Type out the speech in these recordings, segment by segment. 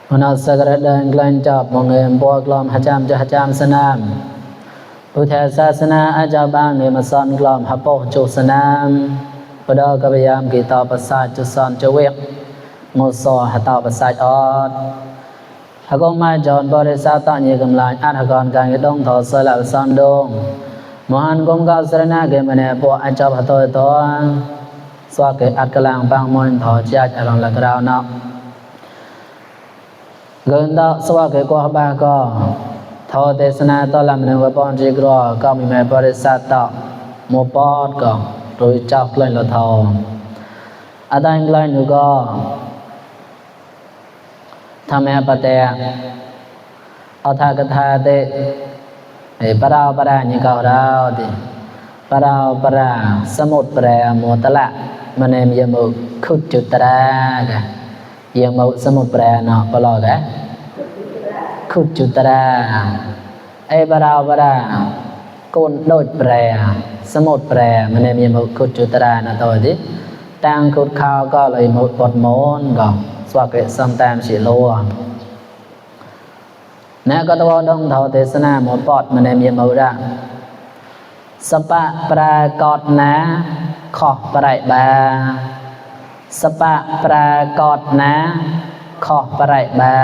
Mana sagaradan gelancap mengem glam hajam jahajam senam Putra sasana ajabang ni masan glam hapoh jo senam Pada kabayam kita pasat jusan jawik Ngoso hatau pasat ot Hakong mai jon borisat tak nye gemlan At hakon kan gedong tho selak san dong Mohan gom kau serana ke mana po ajab hatau toang Swake at kelang bang mon tho jaj along lagrau nak Gần đó sau cái qua ba có thọ thế sana to làm nên con chỉ có có mình mẹ bơi sát đó một bọt có rồi chọc lên là thọ ở đây lên nữa có tham mẹ bà tè ở tha cái tha thế để bà ra như cầu đào thì bà ra samut bà một tala mà em giờ một khúc chụt ra cả yang mau samut pra no palo ka khututara ai bara kon doj pra samut pra mane mi mau khututara na to ti tang khut khao ko lai mau pot mon ko swa ke sometime si lo na ko to dong tho tesana mo pot mane mi mau ra sapa pra kot na kho prai baสปะปรากฏนะขอปรายบา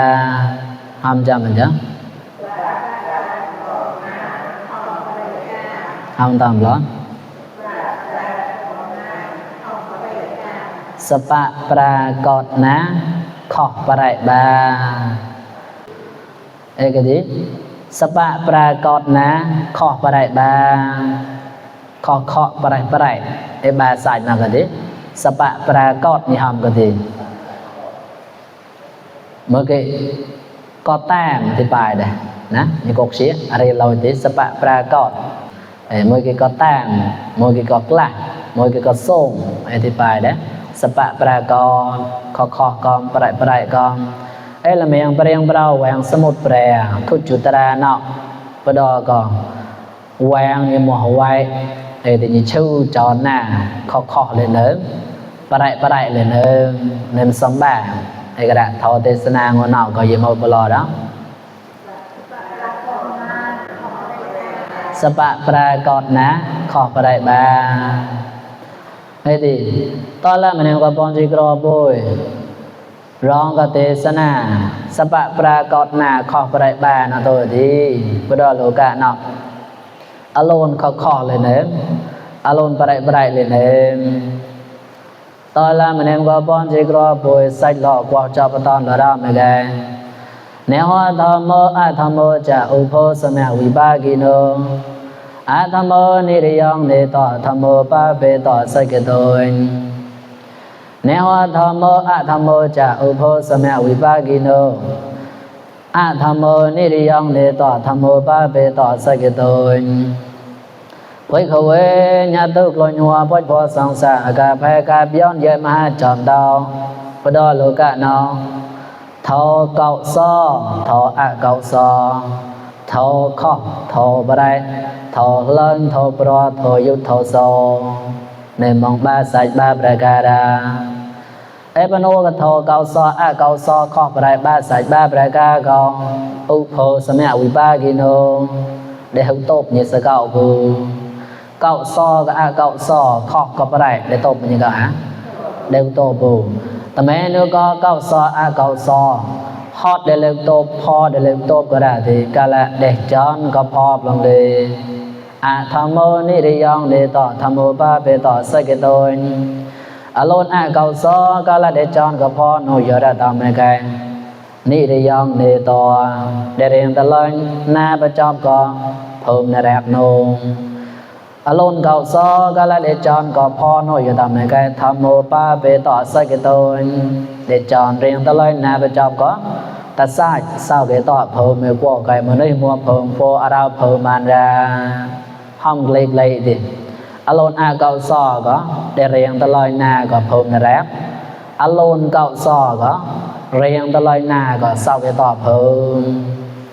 ห้ามจำมันจ้ะห้ามตามหรอสปะปรากฏนะขอปรายบาเอกดิสปะปรากฏนะขอปรายบาขอปรายไอบาใส่มากดิสปะปรากฏนี่ห้ามก็ดีเมื่อกี้ก็แต้มที่ปลายเด้นะนี่กกเสียอะไรเราดิสปะปรากฏเมื่อกี้ก็แต้มเมื่อกี้ก็กล้าเมื่อกี้ก็ส่งไอ้ที่ปลายเด้สปะปรากฏขอกองปรายกองละเมียงเปรียงเปล่าแหวงสมุดแปรคุจุตราเนาะปดอกองแหวงนี่หมู่ไว้thì như chư cho na khó lên lớn bà đại lên lớn nên sống bà hay cái đã thọ tê sana ngon nào có gì màu bò đó sapa pra cọt ná khó bà đại bà hay thì to là mình em có bọn gì có bôi rong có tê sana sapa pra cọt ná khó bà đại bà nó thôi thì bữa đó lô cả nào alone khó lên em alone barai lên em to là mình em có bon chỉ có bồi sách lọ qua cho bắt ton là ra mày gai nếu hoa tham mơ cha upo samya vibhagino tham mơ ni ri yong ni to tham mơ pa pe to sai ke tôi nếu hoa tham mơ cha upo samya vibhagino tham mơ ni ri yong ni to tham mơ pa pe to sai ke tôi với khẩu ấy nhà tư lôi nhua bói bó song xa cả phê cả bion dễ mà chọn đau và đó lũ cả nó thô cậu so thô cậu so thô khó thô bà đây thô lớn thô bro thô yút thô so nên mong ba sạch ba bà gà ra ê bà nô thô cậu so khó bà đây ba sạch ba bà gà gò ụ phô xa mẹ ui ba ghi nô để hữu tốt như sơ cậu bù cậu so cái cậu so khó có phải để tộp như cả đều tộp bù tầm ấy nữa có cậu so hot để lên tộp pho để lên tộp cái đã thì cả là để chọn có pho lòng đi tham mô ni đi yong để tỏ tham mô ba về tỏ sai cái tôi alone cậu so cả là để chọn có pho nổi giờ ra tầm này cái ni đi yong để tỏ để riêng ta lên na ba chọn có phồng nè đẹp nông alone cậu so cả là để chọn có pho nổi giờ tầm này cái tham mô ba về tỏ sai cái tôi để chọn riêng ta lên na ba chọn có ta sai sao cái tỏ phồng mê qua cái mà nơi mua phồng phô ara phồng man ra không lấy thì alone cậu so có để riêng ta lên na có phồng nè đẹp alone cậu so có riêng ta lên na có sao cái tỏ phồng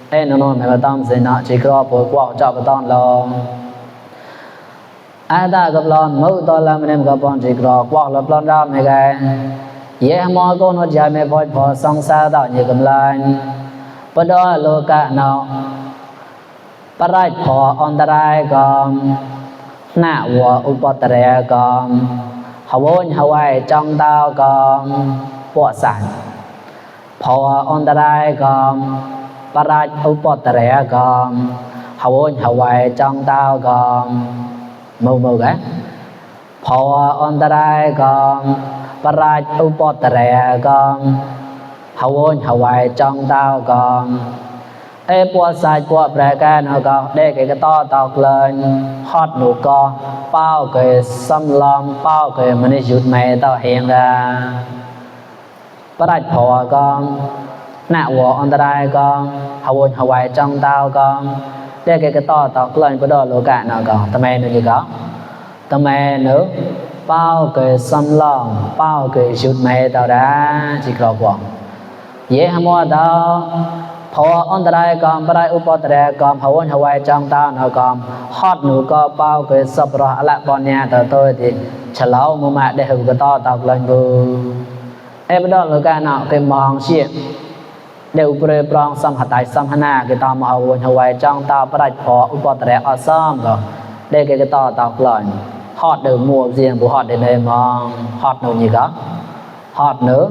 ê nó mày mà tâm gì nó chỉ có phô qua cho cái tòn lo ta gặp lon mẫu to là mình em gặp bọn chỉ có qua lập lon ra mày cái ye mo ko no ja me phoi pho song sa ta như cầm lan pa do lo ka no pa rai pho on ta rai com na wo upatare com hawon hawai trong tao com po san pho on ta rai com pa rai upatare com hawon hawai trong tao com mâu mâu cả pho on ta rai com pa rai upatare com hawon hawai trong tao com ê po sai po pra ka no ko de ke to tao lên hot nu ko pao ke sam lam pao ke mani jut mai tao hiền ra pa rai pho con na wo on ta rai con hawon hawai trong tao con de ke to tao lên pa do lo ka no ko ta me no ji ko ta me no pao ke sam lam pao ke jut mai tao da ji ko po ye hamo tao pho on ta rai com pa rai upatare com hawon hawai trong tao no com hot nu ko pao ke sap ra ala pon nya ta tôi thì chalo mu ma de hu ko to tao lên bu e ba do lo ka no ke mong chi de upre prong sam hatai sam hana ke ta ma hawon hawai trong tao pa rai pho upatare asam ko de ke to tao lên hot de mua riêng bu hot de ne mong hot nu ni ko hot nữa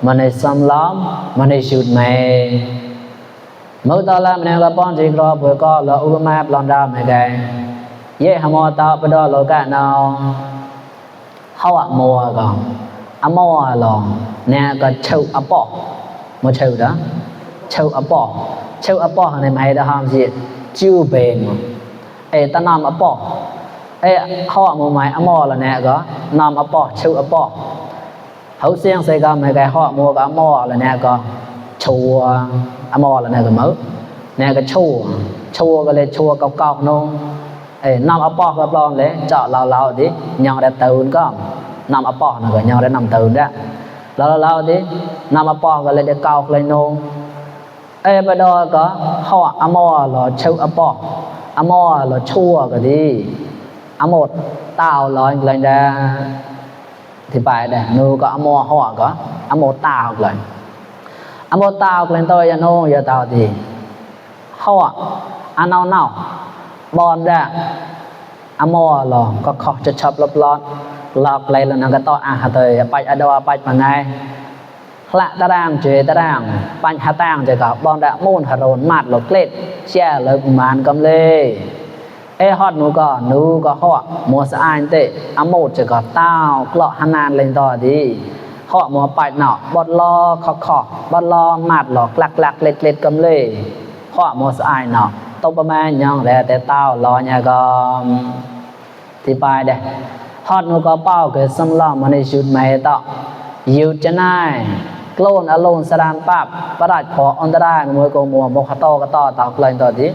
mà này sam lam mà này shoot mày mẫu ta làm này là bọn chỉ có vừa có là u ma plan ra mày cái ye hamo ta bây giờ lo cả nào hao mùa còn mùa lo nè có chậu bỏ một chậu đó chậu bỏ này mày đã ham gì chiu bền ê ta nằm bỏ ê hao mùa mày mùa là nè có nằm bỏ chậu bỏ hậu xiên xây ra mày cái hao mùa có mùa là nè có chùa mò là nè cái mớ nè cái chua cái lên chua cọc cọc nông năm ấp bò cái plon đấy chợ lao tí nhau đẹp tường có năm ấp bò là cái nhau đẹp nằm tường đó lao tí năm ấp bò cái lên để cọc lên nông bây giờ có họ mò là chua ấp bò mò là chua cái đi một tàu lên ra thì phải để nu có mò họ có một tàu lên một tao lên tôi no giờ tao thì họ nào bon ra mò là có khó chập lọt lại là nó cái to tới bạch ở đâu bạch mà ngay lạ ta đang chơi ta đang bạch hà tang chơi cả bon đã môn hà rồn mạt lột lết che lời màn cầm lê hot nu có họ mua sẽ ai tệ một chơi cả tao lọ hanan lên to đi họ mua bạch nọ bọt lo khó bọt lo mạt lọ lắc lết cầm lê họ mua sẽ ai nọ tông bà mẹ nhong để tế tao lo nhà gom thì bài đây hot nu có bao cái xâm lòng mà này shoot mày tạo yêu chân ai clone alone saran pap bà rạch phó on ta đai mùi cô mùa một hạt to tạo lên tỏ tí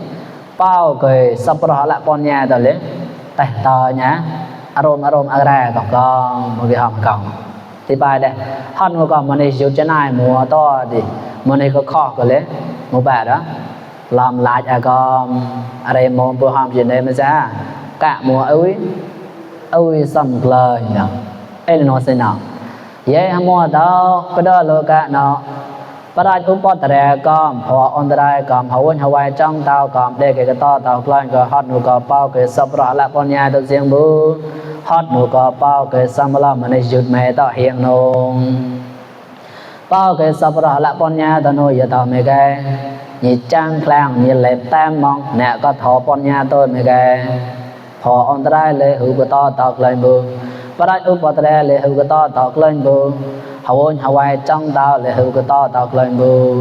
bao cái sắp rõ lại con nhà tỏ lấy tay tờ nhá arom agara còn con một cái hòm cổng thì bài đây hot nu có mà này shoot chân ai mùa to thì mà này có khó cái lấy một bà đó làm lại con ở đây môn bữa hôm gì đây mới ra cả mùa ơi sầm lời nhở em nói thế nào vậy mùa đó cái đó là cả nó bắt đầu cũng bắt đầu con họ on đây con họ quên Hawaii trong tao con để cái to tao lên cái hot nu có bao cái sập rõ lại con nhà tôi riêng bữa hot nu có bao cái sầm lo mà này chụp mẹ tao hiện nông bao cái sập rõ lại con nhà tao nuôi giờ tao mẹ cái nhị trang khang nhị lẹp tam mong nè có thọ con nhà tôi mẹ cái họ on đây lệ hữu cái to tao lên bữa bắt đầu bắt đầu lệ hữu cái to tao lên bữa hậu Hawaii trong tao lệ hữu cái to tao lên bữa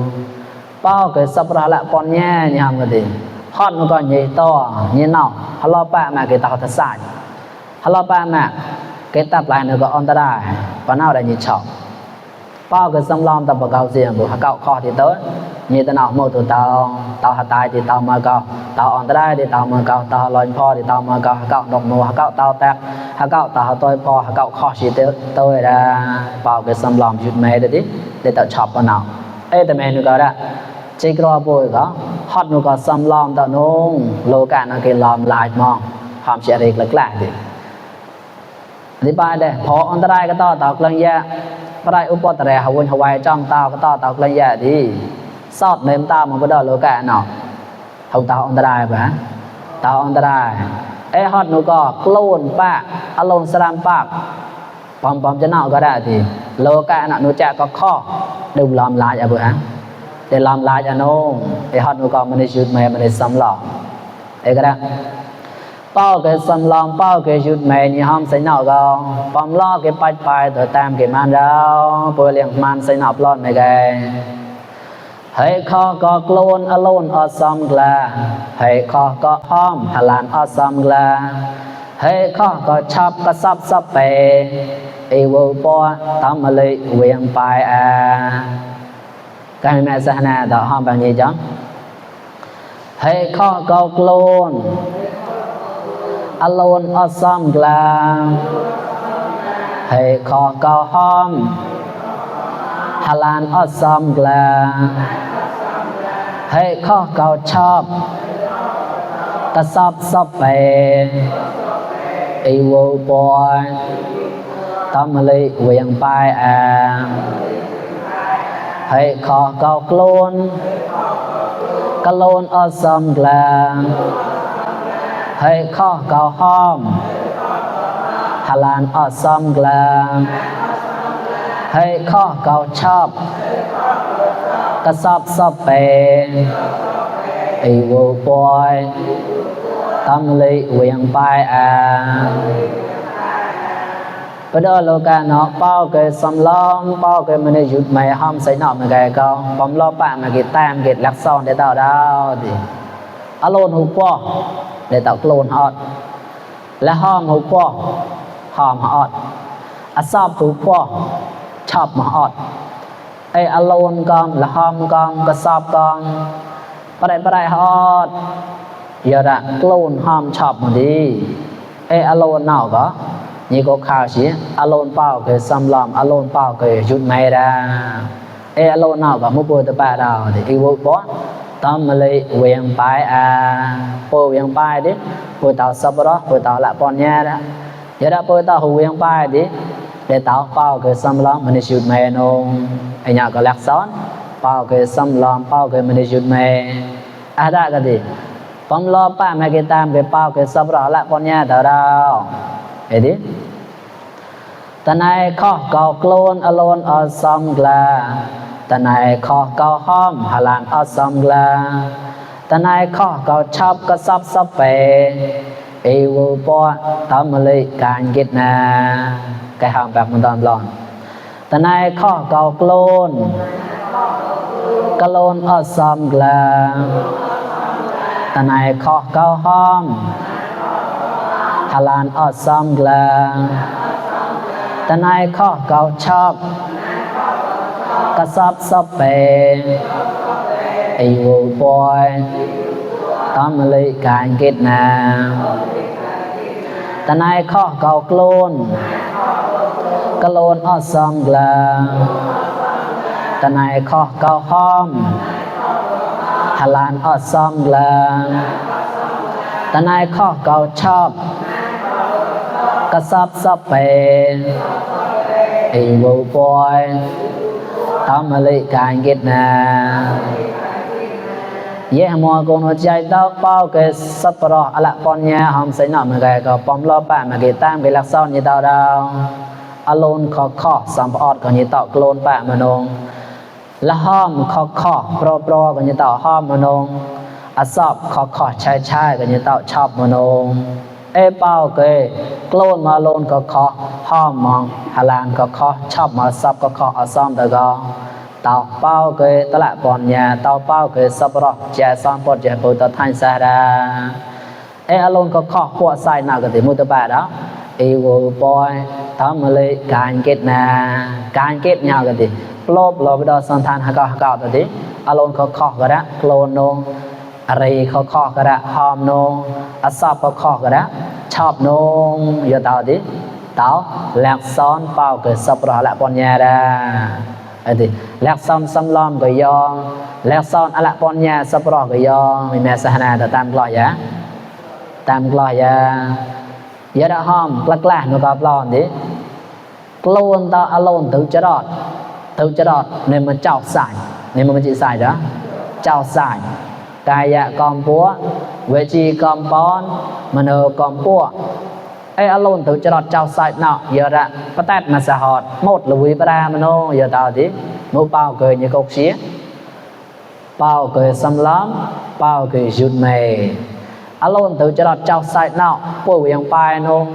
bao cái sắp ra lại con nhà nhầm cái gì hot nó còn nhị to như nào hello ba mà cái tao thật sai hello ba mà cái tập lại nó có on đây và nào là nhị chọn bao cái xâm lom tập vào riêng của cậu kho thì tới như thế nào mua từ tao hạt tài thì tao mà tao on đây thì tao mà tao lên kho thì tao mà cậu đồng mùa cậu tao tạc cậu tao tôi kho cậu kho chỉ tôi ra vào cái xâm lom chút mẹ đấy để tao chọc vào nào ê tao mẹ nó có đó chỉ có bồi có hot nó có xâm lom tao nung lô cả nó cái lom lại mong hòm sẽ được lại thì bài đây phó on đây cái to tao lên ra ប្រៃឧបតរៈហវិញហវៃចង់តោក៏តោក្លែងយ៉ាទីសតនៅតោមកបដលោកៈណោហៅតោអន្តរាយបាតោអន្តរាយអេហត់នោះក៏ខ្លួនប៉ាអលនស្រាមប៉ាបំចំណោក៏ដែរទីលោកៈណនោះចាក់ក៏ខោដឹមឡំឡាយអើហាតែឡំឡាយអណូអេហត់នោះក៏មិនได้យុទ្ធមែមិនได้សំឡោអេក៏ដែរbao cái sầm lòng bao cái rụt mè như hôm say nọ gò bom lo cái bạch bài từ tam cái man rau bơi liền man say nọ lon này cái hãy kho có clone alone awesome gla hãy kho có hom hà lan awesome gla hãy kho có chop có sắp bè evil boy tắm lệ quyền bài à cái mẹ sa na đó hom bằng gì chứ hãy kho có clone alone awesome gla hãy kho có hom hà lan awesome gla hãy kho có chop có sắp bè evil boy tắm lệ quyền bài à hãy kho có clone awesome gla hãy kho có hom hà lan awesome gla hãy kho có chop có sắp bè evil boy tắm lệ quyền bài à bây giờ lúc nó bao cái xăm lông bao cái mình rút mày hôm xây nọ mà cái con bấm lo bạn mà cái tam cái lắc son để tạo đau thì alone hụt qua để tạo clone hot là hom hụt qua hom hot asap hụt qua chop mà hot ai alone con là hom con cái sap con bài hot giờ đã clone hom chop mà đi ai alone nào có như có khảo chí alone bao cái xăm lom alone bao cái rút mày ra ai alone nào có một bữa tập ba đào thì evil boss tắm lệ quyền bài à bố quyền bài đi bố tao sắp đó bố tao lại bọn nha đó giờ đã bố tao hữu quyền bài đi để tao bao cái xăm lom mình shoot mày nông anh nhà có lạc xón bao cái xăm lom bao cái mình shoot mày à đã cái gì bấm lo ba mày cái tam cái bao cái sắp đó lại bọn nha tao đâu ấy đi ta này kho có clone alone awesome gla ta này kho có hom hà lan awesome gla ta này kho có chop có sắp bè evil boy tắm lệ can get na cái hàm bạc mình toàn lon ta này kho có clone awesome gla ta này kho có hom hà lan awesome gla ta này kho có chop có sắp bè evil boy tắm lệ can get na ta này kho có clone awesome gla ta này kho có hom hà lan awesome gla ta này kho có chop có sắp bè evil boy tắm lệ can get na yeah mua con nó chạy tao bao cái sắp rồi ala con nhà hôm xây nọ mà cái có bom lo bạn mà cái tam cái lạc son như tao đâu alone kho sắm ọt còn như tao clone bạn mà nông là hôm kho pro còn như tao hôm mà nông asap kho chai còn như tao chop mà nông ê bao cái clone mà alone kho hôm mong hà lan kho chop mà sắp kho asam tao go tao bao cái tao lại bọn nhà tao bao cái sắp rồi trẻ son bột trẻ bột tao thanh xa ra ê alone có khó qua sai nào cái gì mua tao bà đó evil boy tao mà lấy can kết nhau cái gì lốp bây giờ son than hạ cao tao tí alone có khó cái đó clone nông array khó cái đó hom nông asap khó cái đó chop nông giờ tao tí tao lạc son bao cái sắp rồi lại bọn nhà ra thì lạc son xăm lom cái do lạc son ala bọn nhà sắp rồi cái do mình mẹ sa na tam gloi ya giờ đã hom lắc nó có lon đi Luôn tao alone tự chết đọt nên mà chào xài nên mà chỉ xài đó chào xài cài dạ con búa về chi con bón mà nơ con búa ấy alone tự chết đọt chào xài nào giờ ra bắt tát mà xà họt một là quý bà mà nô giờ tao tí mũ bao cười như cốc xía bao cười xâm lắm bao cười rụt mề alone tự chết đọt chào xài nào bôi quyền bài nô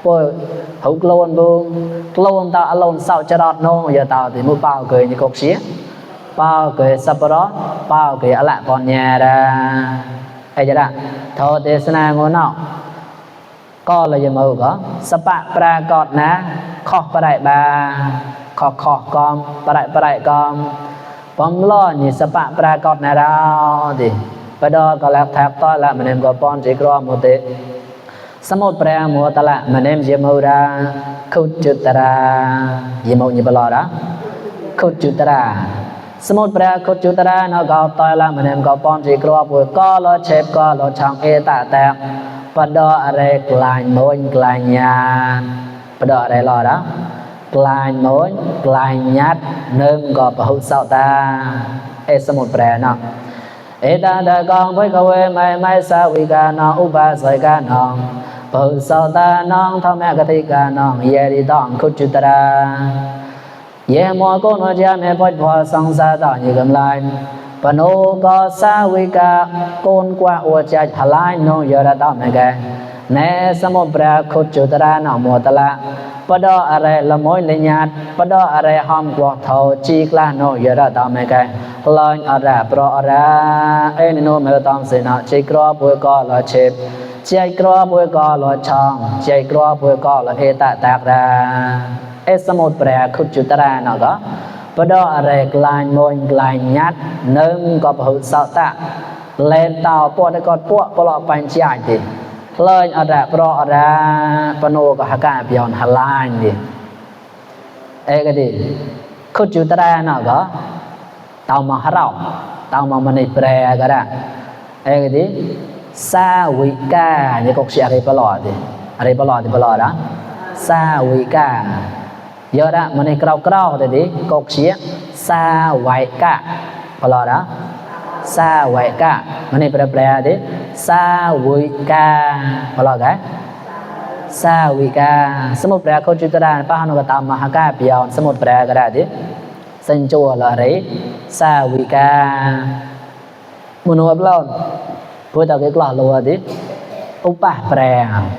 bôi hữu clone tao alone sao chết đọt nô giờ tao thì mũ bao cười như cốc xía bao cười sắp đó bao cười ở lại con nhà ra hay chưa đã thôi thế sana ngôn nào có là gì mơ có sắp bạ pra cọt ná khó bà đại bà khó con bà đại con bóng lo như sắp bạ pra cọt ná đâu thì bà đó có lạc tháp to là mình em có bọn chỉ có một tí sắp một pra mua ta là mình em dì mơ ra khúc chút ta ra dì mơ như bà lo đó khúc chút ta raสมุดแปลคุจุตระนกเอาตอยละมันเองก็ป้อนจีกรัวปุยก็ลดเชฟก็ลดช่องเอตาแตกปดออะไรกลายโมนกลายญาณปดออะไรรอดะกลายโมนกลายญัดนึงก็ปะหุเสาตาสมุดแปลเนาะเอตาตะกองไว้กเวไม่สาวิกานองอุบาสยกานองปะหุเสาตานองทำแม่กติกานองเยริต้องคุจุตระye mo ko no ja me phot pho sang sa ta như gam lai pano ko sa vi ka kon kwa o cha thalai no ya ra ta me ka ne samo pra khut chutara no mo tala pado are la moi le nyat pado are ham kwa tho chi kla no ya ra ta me ka lain ara pro ara e ni no me tam se na chi kro pu ko la chep chi kro pu ko la chang chi kro pu ko la e ta ta raสมุดแปลคุจุตระเนาะก็ปดออะไรกลายมนกลายญัดนึงก็ปะหุเสาตะเลนเตาปวดก็ปวดปลอปัญญาติเลยอะไรปรออะไรปโนก็หากาเปียนหลายดิก็ดิคุจุตระเนาะก็เตามาหเราเตามาในแปลก็ได้ก็ดิสาวิกานี่ก็สิอะไรปลอดิอะไรปลอดิปลอดะสาวิกาgiờ đó mình này cào thì đi cột xía sa vải cả bao lâu đó sa vải cả mình này bè đi sa vải cả bao lâu cái sa vải cảสมุดแปลเขาจุดตระป้าหนูก็ตามมาหากาเปียวสมุดแปลก็ได้ดิสัญจรละไรสาวิกามุนวับเล่าพูดต่อกี่กล่าวลัวดิอุปะแปล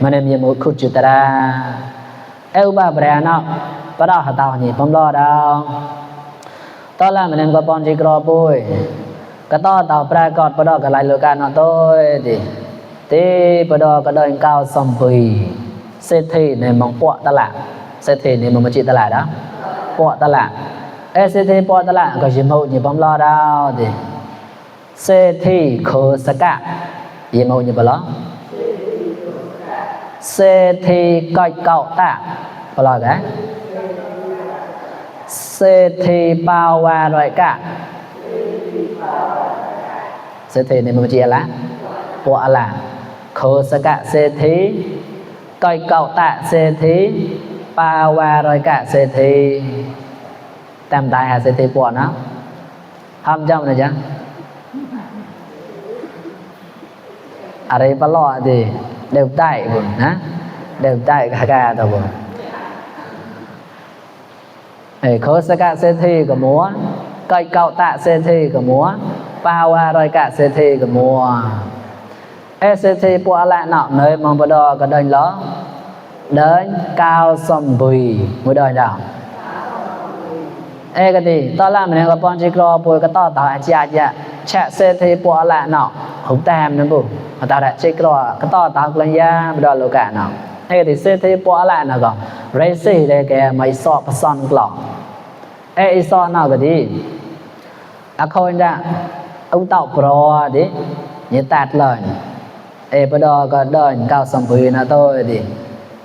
มันเนี่ยมีมุขุจุตระอุปะแปลเนาะปะดาหะตาวนี่ผมรอดาวตอนแรกมันก็ปอนจิกรอปุ้ยก็ต่อเต่าปรากฏปะดอกก็ไหลโลกาเนาะโตยดิติปะดอกก็เดินก้าวสัมปีเศรษฐีในมองปวตลาดเศรษฐีในมองมาจิตลาดนะปวตลาดเศรษฐีปวตลาดก็สิมูนี่ผมรอดาวดิเศรษฐีโคสกะยิมูนี่บ่ล่ะเศรษฐีก้อยเก่าตาบ่ล่ะกะเศรษฐีปาวารอยกะเศรษฐีนี่มันจิละปวอะละโคสกะเศรษฐีก้อยเก่าตะเศรษฐีปาวารอยกะเศรษฐีตามตายหาเศรษฐีปวนะห้ามจำนะจ๊ะอะไรปลอดดิเดี๋ยวได้บุญนะเดี๋ยวได้กะตัวบุญโคสกะเศรษฐีก็มัวก้อยเก่าตะเศรษฐีก็มัวปาวารอยกะเศรษฐีก็มัวเศรษฐีปัวละเนาะเนยมองบ่ดอก็เดินล้อเดินก้าวสมบุยบ่เดินดาวก็ดีตอนแรกมันก็ปอนจิกรอปุยก็ต่อต่ออาจารย์แชะเศรษฐีปัวละเนาะหุบแต้มนั่นบุตาได้จิกรอก็ต่อตากลัญญาบ่ดอโลกะเนาะก็ดีเศรษฐีปัวละเนาะก็เรซี่ได้แกไม่สอบประสอนกลอกอีสอนเนาะก็ดีคนจะông tạo pro đi như tạt lời bữa đó có đời cao sầm bì nó tôi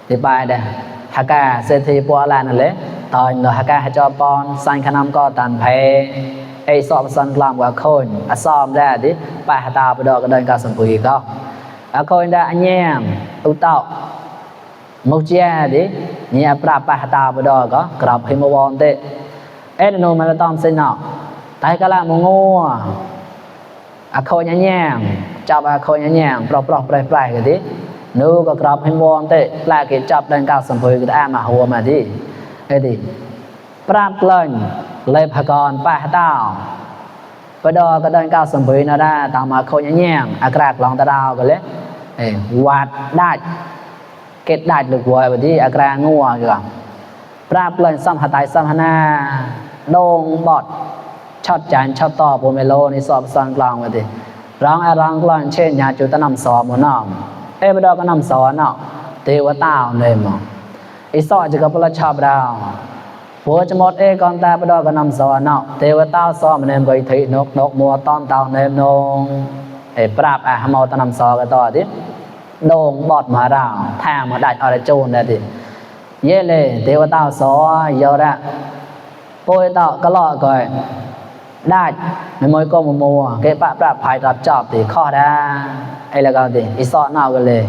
thì bài đây haka sẽ thi qua là nó lấy tỏi nó haka cho pon san khăn năm có tàn phê sọp san làm qua khôn sọp ra đi bài ta bữa đó có đời cao sầm bì có khôn đã anh em ông tạo một chia đi nhà prapa ta bữa đó có gặp hay một bọn tệ em nó mà tóm xin nọ tại cái là một ngô khôi nhẹ nhàng chọc khôi nhẹ nhàng prop cái tí nếu có gặp hay một bọn tệ lại cái chọc lên cao sầm phơi cái mà hồ mà đi cái gì prap lên lên phật còn pa tao bữa đó cái đơn cao sầm phơi nó ra tao mà khôi nhẹ nhàng gạt lòng ta đào cái lấy quạt đai kết đại lực vội bởi đi agra ngua kìa prap lên xăm hạt tài xăm hana đông bọt chót chán chót to bộ mê lô ní sọp xăng lòng bởi đi rong lên trên nhà chú ta nằm xó một nòng ê bây giờ có nằm xó nọ tiêu quá tao nề mà ý sọ chỉ có bố chọp đào bố cho một ê con ta bây giờ có nằm xó nọ tiêu quá tao xó mà nên bởi thị nốc mua ton tao nêm nông ê prap màu ta nằm xó cái to tí đông bọt mà rào thang mà đặt ở đây chôn này thì dễ lệ tiêu tao xó vô ra bôi tao có lọ rồi đặt mới mới có một mùa cái bạp phảiรับchọc thì khó ra hay là còn thì ý sọ nào cái lệ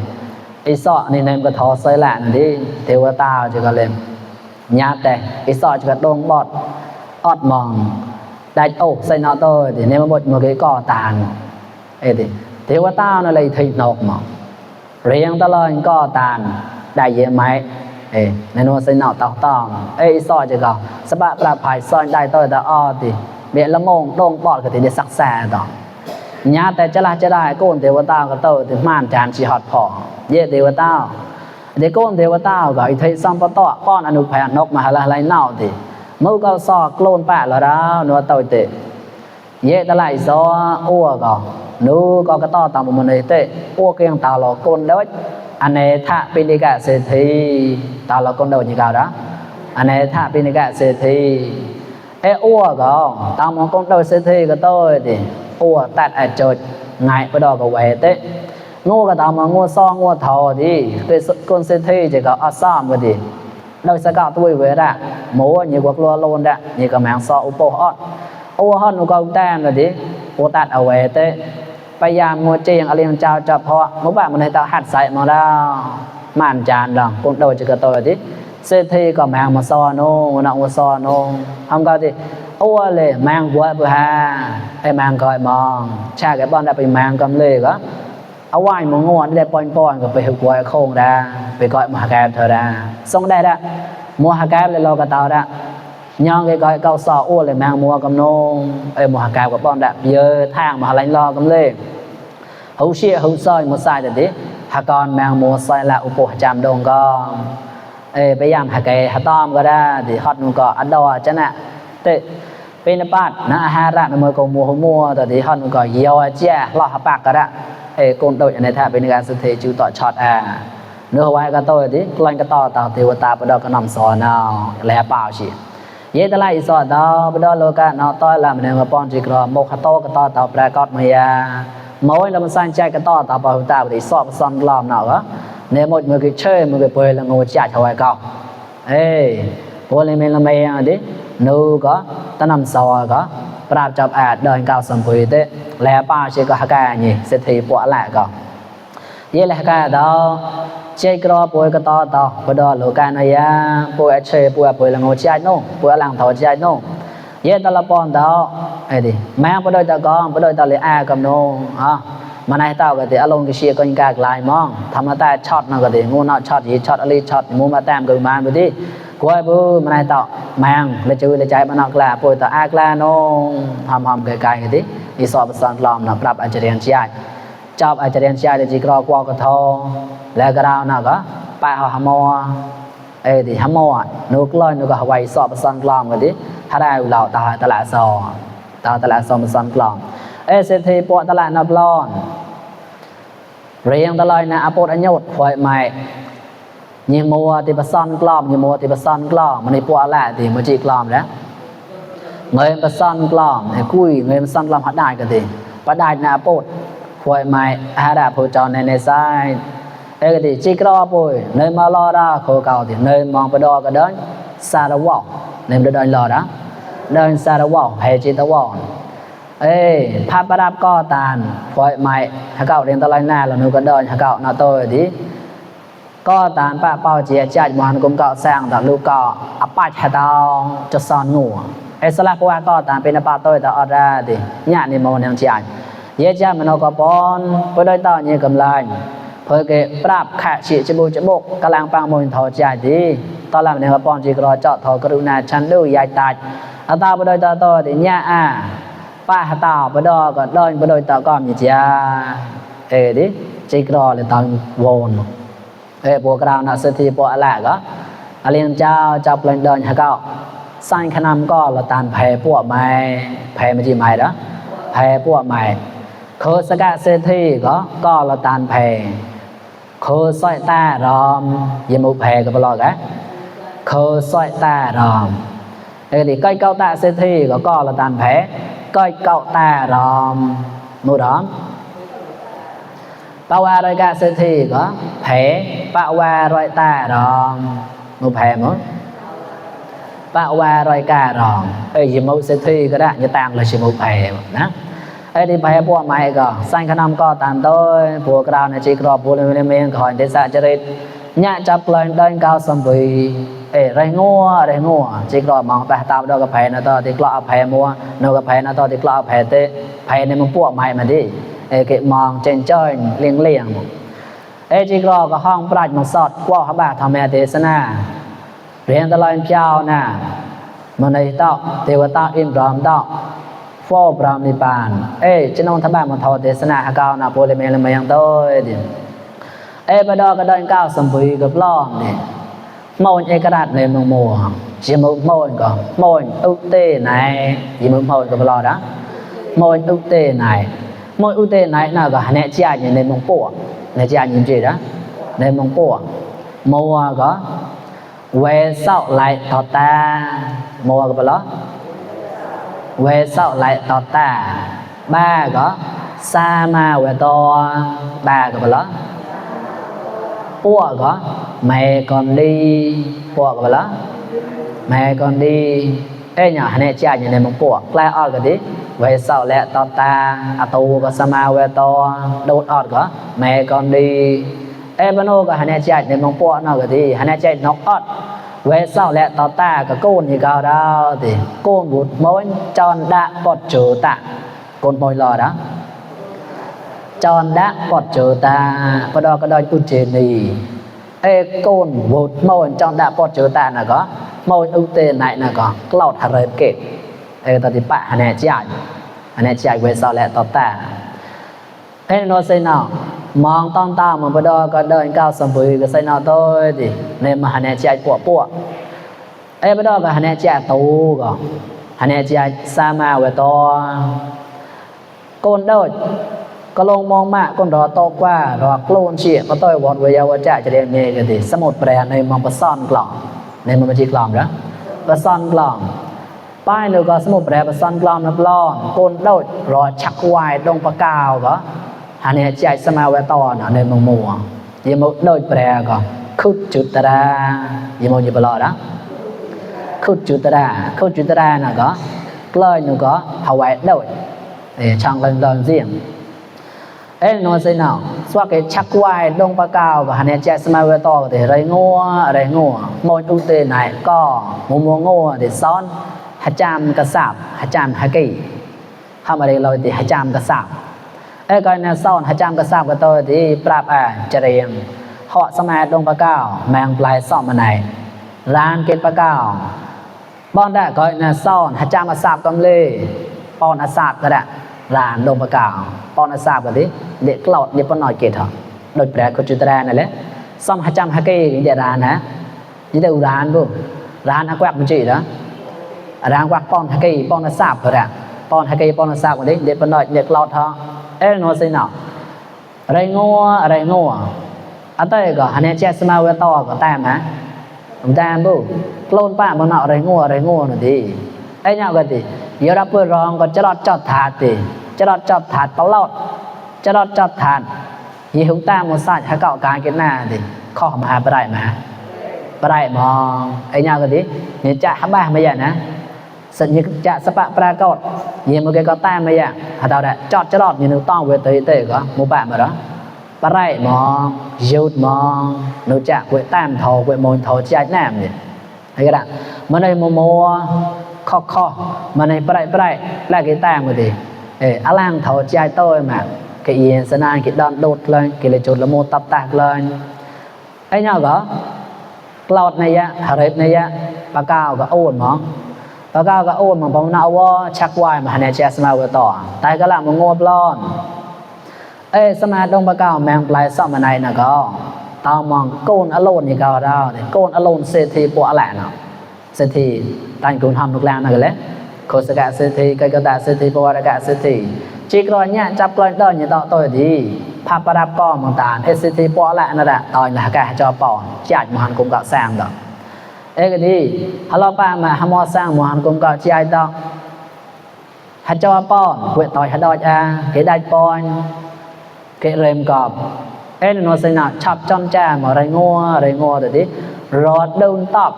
ý sọ nên em có thó xơi lạn đi tiêu tao chỉ có lên nhát đây ý sọ chỉ có đông bọt ọt mỏng đặt ổ xây nó tôi thì nếu mà một cái cỏ tàn ấy thì tiêu tao nó lấy thịt nộp màเรียงตลอดก็ตานได้เยอะไหมในโน้ตใส่หนอต้องซอยจะก็สบายปลาภายซอยได้ตัวแต่อ้อติเบียละงงตรงปอดก็ติได้สักแซ่ต่อญาแต่จะได้โกนเทวตาก็โตถึงม่านจานชีฮอดพอเยเทวตาเด็กโกนเทวตาก็อีไทยซัมปะตอป้อนอนุพยานกมหาลัยเน่าติมือก็ซอโกนปะแล้วนัวโตเตเยตะไหลซออ้วก็นู้ก็กระต่อตามมันเลยเตะพวกเกียงตาหลอกคนเด้ออันนี้ถ้าเป็นนิกะเศรษฐีตาหลอกคนเด้อนี่ก็ได้อันนี้ถ้าเป็นนิกะเศรษฐีอ้วก็ตามมันคนเด้อเศรษฐีก็โตดิอ้วตัดไอ้โจดไงไปดอกก็ไว้เตะงูก็ตามมันงูซ่องงูเฒ่าดิคือคนเศรษฐีจะก็อัศามก็ดิโดยสกัดตัวเวระหมูนี่กว่าลัวโลนดะนี่ก็แมงซออุปฮอดอ้วฮอดนูก็แต้มก็ดิโอตัดเอาไว้เตะพยายามงัวเจียงอเลียงเจ้าจับเพราะมุบ้ามันให้ตาหัดใส่มาแล้วม่านจานดังปุ่นโดจะกระโตดิเศรษฐีก็แมงมาซอโนนองซอโนทำก็ดิโอ้เลยแมงหัวบุหาไอ้แมงก็มองชาแกบ้านได้ไปแมงกำเลยก็เอาไว้มงวนได้ปอนก็ไปหัวโค้งได้ไปก้อยมหาแกเธอได้ส่งได้ละมัวหาแกเลยรอกระตาได้nhon cái gọi câu sò ô lại mang mua cầm nô mua hàng cào của bọn đã giờ thang mà lạnh lo cầm lên hữu xia hữu soi một sai thì hà con mang mua soi là upo chạm đồng con bây giờ hà cái hà tom có ra thì hot nó có ăn đò chứ nè thế bên bát nó hà ra nó mới có mua thì hot nó có nhiều chia lo hà bạc có ra con đội này thà bên cái sự thế chú tọt chọt nữa hoài cái tôi thì lên cái to tàu thì ta bắt đầu cái nằm sò nào lẻ bao chỉเยตะไลสอดอบ่ดอโลกะเนาะต้อยลำแนวปอนจิกรอโมคโตกะตอตอปรากฏมายาโมยลำสันใจกะตอตอปะหุตาบ่ได้สอบซอนลอมเนาะก็เนหมดมือกิเชยมือกิเปยละงูจ่าชาวไอ้เก่าโพเลเมละเมดินูก็ตะนำซอก็ปราบจับอาดเดินก้าวสัมพุยเตแลป้าเชก็หะกานี่เศรษฐีปัวแหละก็เยแลหะกาดอเชกรอป่วยก็ต่อบ่ดอโลกานายาป่วยเชป่วยละงูจ่ายโนป่วยหลังเฒ่าจ่ายโนเยตะละปอนดอไอ้ดิแม่บ่ดอยตะกองบ่ดอยตะเลอากับโนมาในเต้าก็ติอารมณ์ก็เชียก็ยังกากลายมองธรรมะแต่ช็อตนั่นก็ติงูเนาะช็อตอีช็อตอลีช็อตมูมาแต้มก็มาบ่ดิกวยบ่มาในเต้าแมงเลยจื้อเลยใจบ่นอกลาป่วยตะอากลาโนทำไกลๆก็ติอีสอบสอนลอมเนาะปรับอาจารย์จ่ายจอบอาจารย์จ่ายจิกรอกวก็ทอแล้วก็เราน่ะก็ไปเอาหมอดิหมอนูกลอยนูก็ไว้สอบสอนกลอมก็ดิถ้าได้เราตลาดซอตลาดซอมสอนกลอมเศรษฐีปอตลาดนับล้อนเรียงตลอดนะอโปดอัญญดข่อยใหม่ยิมัวติปสอนกลอมยิมัวติปสอนกลอมมันในปอละติมันจีกลอมแล้วเงินปสอนกลอมให้คุยเงินปสอนกลอมหัดได้ก็ติปะได้นะอโปดข่อยใหม่หาดาผู้จรในไซก็ติจิกรอป่วยเนยมาลอดาโคเก่าติเนยมองไปดอก็เดินซาระวอเนยเดินรอดาเดินซาระวอให้จิตวอนภาพประดับก็ตานข่อยใหม่หาเก่าเรียนตะไลหน้าแล้วนูก็เดินหาเก่านาโตดิ ก็ตามปะเป้าเจียจัดมันกุมเก่าแซงตะลูกก็อปัดหะดาวจะซ่อนงูไอ้สลักว่าก็ตามเป็นปะต้อยตะออดาดิญาติโมนังจัดเยจัดมันก็ปอนบ่ได้ต่อนี่กำลังเพื่อเก็บปราบขะฉิจบุจบกกำลังปังมนทอใจดีตอนหลังเนี่ยก็ปอนจิกรอเจาะทอกรุณาชันดูยายตายอาตาบ่ได้ต่อดิญาป้าหะตาบ่ดอก็ดอยบ่ได้ต่อก็มีจ้าดิจิกรอเลยตอนวนพวกเรานะสถิปอะไรก็เลี้ยงเจ้าจับเล่นเดินหาก็สร้างขนมก็ละตานแผ่พวกไม้แผ่ไม่ใช่ไม้นะแผ่พวกไม้โคสกะเศรษฐีก็ละตานแผ่โคสร้อยตารอมยมุแผ่ก็บ่รอกันโคสร้อยตารอมดิก้อยเก้าตาเศรษฐีก็ละตานแผ่ก้อยเก้าตารอมมูดอมปะวารอยกะเศรษฐีก็แผปะวารอยตารอมมูแผมั้งปะวารอยกะรอมยิมุเศรษฐีก็ได้จะต่างเลยชิมุแผนะที่แผพวกใหม่ก็สร้างขนมก็ตามโดยพวกเราในจิกรอบพวกในเมืองขอเดชะจริตญะจับเลยเดินก้าวสมบูไรงัวจิกรอบมองไปตามดอกกระแผนะต่อที่กล้าแผมัวนกระแผนะต่อที่กล้าแผเตแผในมึงพวกใหม่มาดิเก็บมองเจนจ้อยเลี้ยงจิกรอก็ห้องปราชญ์มาสอดกว่าพระบาทธรรมเทศนาเรียนตะลอยเจ้าน่ะมันในเต้าเทวตาอินรอมเต้าฟอปรามนิปานจะนองทบาทมาทอเทศนาหากาวนาโพเลเมลมายังโตดิบดอก็เดินก้าวสมบูรณ์กับล้อมเนี่ยมอนกระดาษในมังมัวจิมุมอนก็มอนอุเตไหนจิมุมอนก็บลอนะมอนอุเตไหนmỗi ưu tiên này là có nè chia như nên mong bộ nè chia như gì đó nên mong bộ mua có về sau lại tỏ ta mua có bao về sau lại tỏ ta ba có sa ma về to ba có bao bộ có mẹ còn đi bộ có bao mẹ còn đi nhỏ nè chia như nên mong bộ lại ở cái đi về sau lẹ tọt ta tu có sama về to đốt ọt có mẹ con đi bano có hành chạy nên mong po nó cái thì hành chạy nó ọt về sau lẹ tọt ta có côn thì cao đó thì côn bút mối tròn đã bọt chữ ta côn môi lò đó tròn đã bọt chữ ta và đó có đôi trên này côn bút môi tròn đã bọt chữ ta là có môi ưu tiên này là có cloud hạt rơi kịpตอนที่ปะอันนี้จ่ายเวสและต่อตาโนเซนอมองต้องตามมันไปดอก็เดินก้าวสมบูรณ์ก็ใส่นอตัวดิในมหาเนจ่ายปวไปดอก็หันเนจ่ายตูก็หันเนจ่ายสามาเวตัวก้นโดดก็ลงมองมากก้นรอโตกว่ารอกลูนเชี่ยก็ต้อยวอดเวียวจ่ายจะเรียนเมกันดิสมุดแปรในมองประซ่อนกล่องในมันไม่ใช่กล่องนะประซ่อนกล่องป้ายเลยก็สมุดแปรประสันกลอมนับล้อนโกนโดดรอชักวายตรงปากกาวก็หันใจสมาเวตอนในมังมัวยิมโดดแปรก็คุดจุดตรายิมยิบลอนะคุดจุดตราน่ะก็กล้อยนึงก็หาวโดดช่างเลินเสียงโนเซนเอาสวักชักวายตรงปากกาวก็หันใจสมาเวตอก็ไรงัวมอยอุเตไหนก็มัวงัวเดี๋ยวซ้อนหจามกระสับหจามฮะกี้ทำอะไรเราที่หจามกระสับก็ในซ่อนหจามกระสับก็ตัวที่ปราบจะเรียงเหาะสมัยดงปะก้าวแมงปลายซ่อมมาไหนร้านเกตปะก้าวบ้านได้ก็ในซ่อนหจามกระสับกำเล่ปอนอาสาบก็ได้ร้านดงปะก้าวปอนอาสาบก็ที่เด็กกลอดเด็กปนหน่อยเกตเหรอโดยแปลก็จุดแรงนั่นแหละซ่อมหจามฮะกี้อย่างเดียร้านนะยี่เดียวร้านบุร้านฮักแวกมันจีนะร้านวักปอนฮักกี้ปอนอาสาบก็ได้ปอนฮักกี้ปอนอาสาบก็ที่เด็กปนหน่อยเด็กกลอดเหรอโนสินะอะไรงัวอันต่อก็ฮันเนี่ยเจสมาเวตอก็ตามฮะตามบุโกลนป้าบนเอาอะไรงัวหน่อยดิเนี่ยก็ดิเยอะรับเพื่อรองก็จะรอดจอดถาดดิจะรอดจอดถาดเปล่าจะรอดจอดถาดยี่หุ่นตามมุสาให้เก่าการกินหน้าดิข้อมาไปได้มามองเนี่ยก็ดิเนี่ยจะห้าบ้าไม่ใช่นะสัญญาจะสปะปรากฏยี่มันก็ตามไม่ใช่หาเราได้จอดจะรอดยี่นึกต้องเวทีเตะก็มูปะมาแล้วป ปะไรมองยุดมองนูจักกวยแต้มทอกวยมนทอใจแนมเนี่ยไอ้กระดามันในมัวข้อมันในปะไรแล้วcáiแต้มก็ดีอล่างทอใจโต้mà cái yên sân an cái đòn đột lên cái là chốt là mô tập tạc lên ấy nhau có cloud này á hạt này á bà cao có ổn mong bà cao có ổn mà bóng nào wo chắc quay mà hãy chết mà vừa tỏ tại cái làm một ngô blon ê sao mà đông bà cao mang lại sao mà này là có tao mong côn alone thì cao đâu để côn alone sẽ thì bỏ lại nào sẽ thì tay cũng hầm được làm này đấy cô sẽ cả sẽ thì cái ta sẽ thì bỏ ra cả sẽ thì chỉ có nhá chấp lên đó như tao tôi điพาปรับก็มองตา SCT ปอละนั่นแหละตอนละกะจอปอจัดมหันกุมกะสร้างดอกก็ดีฮัลโหลป้ามาหมอสร้างมหันกุมกะใจดอกหจอปอเวต่อยหดอยเกได้ปอนเกเรมกอบโนสินะชับจ้อนแจ้มอะไรงัวตัวดิรอดโดนตอบ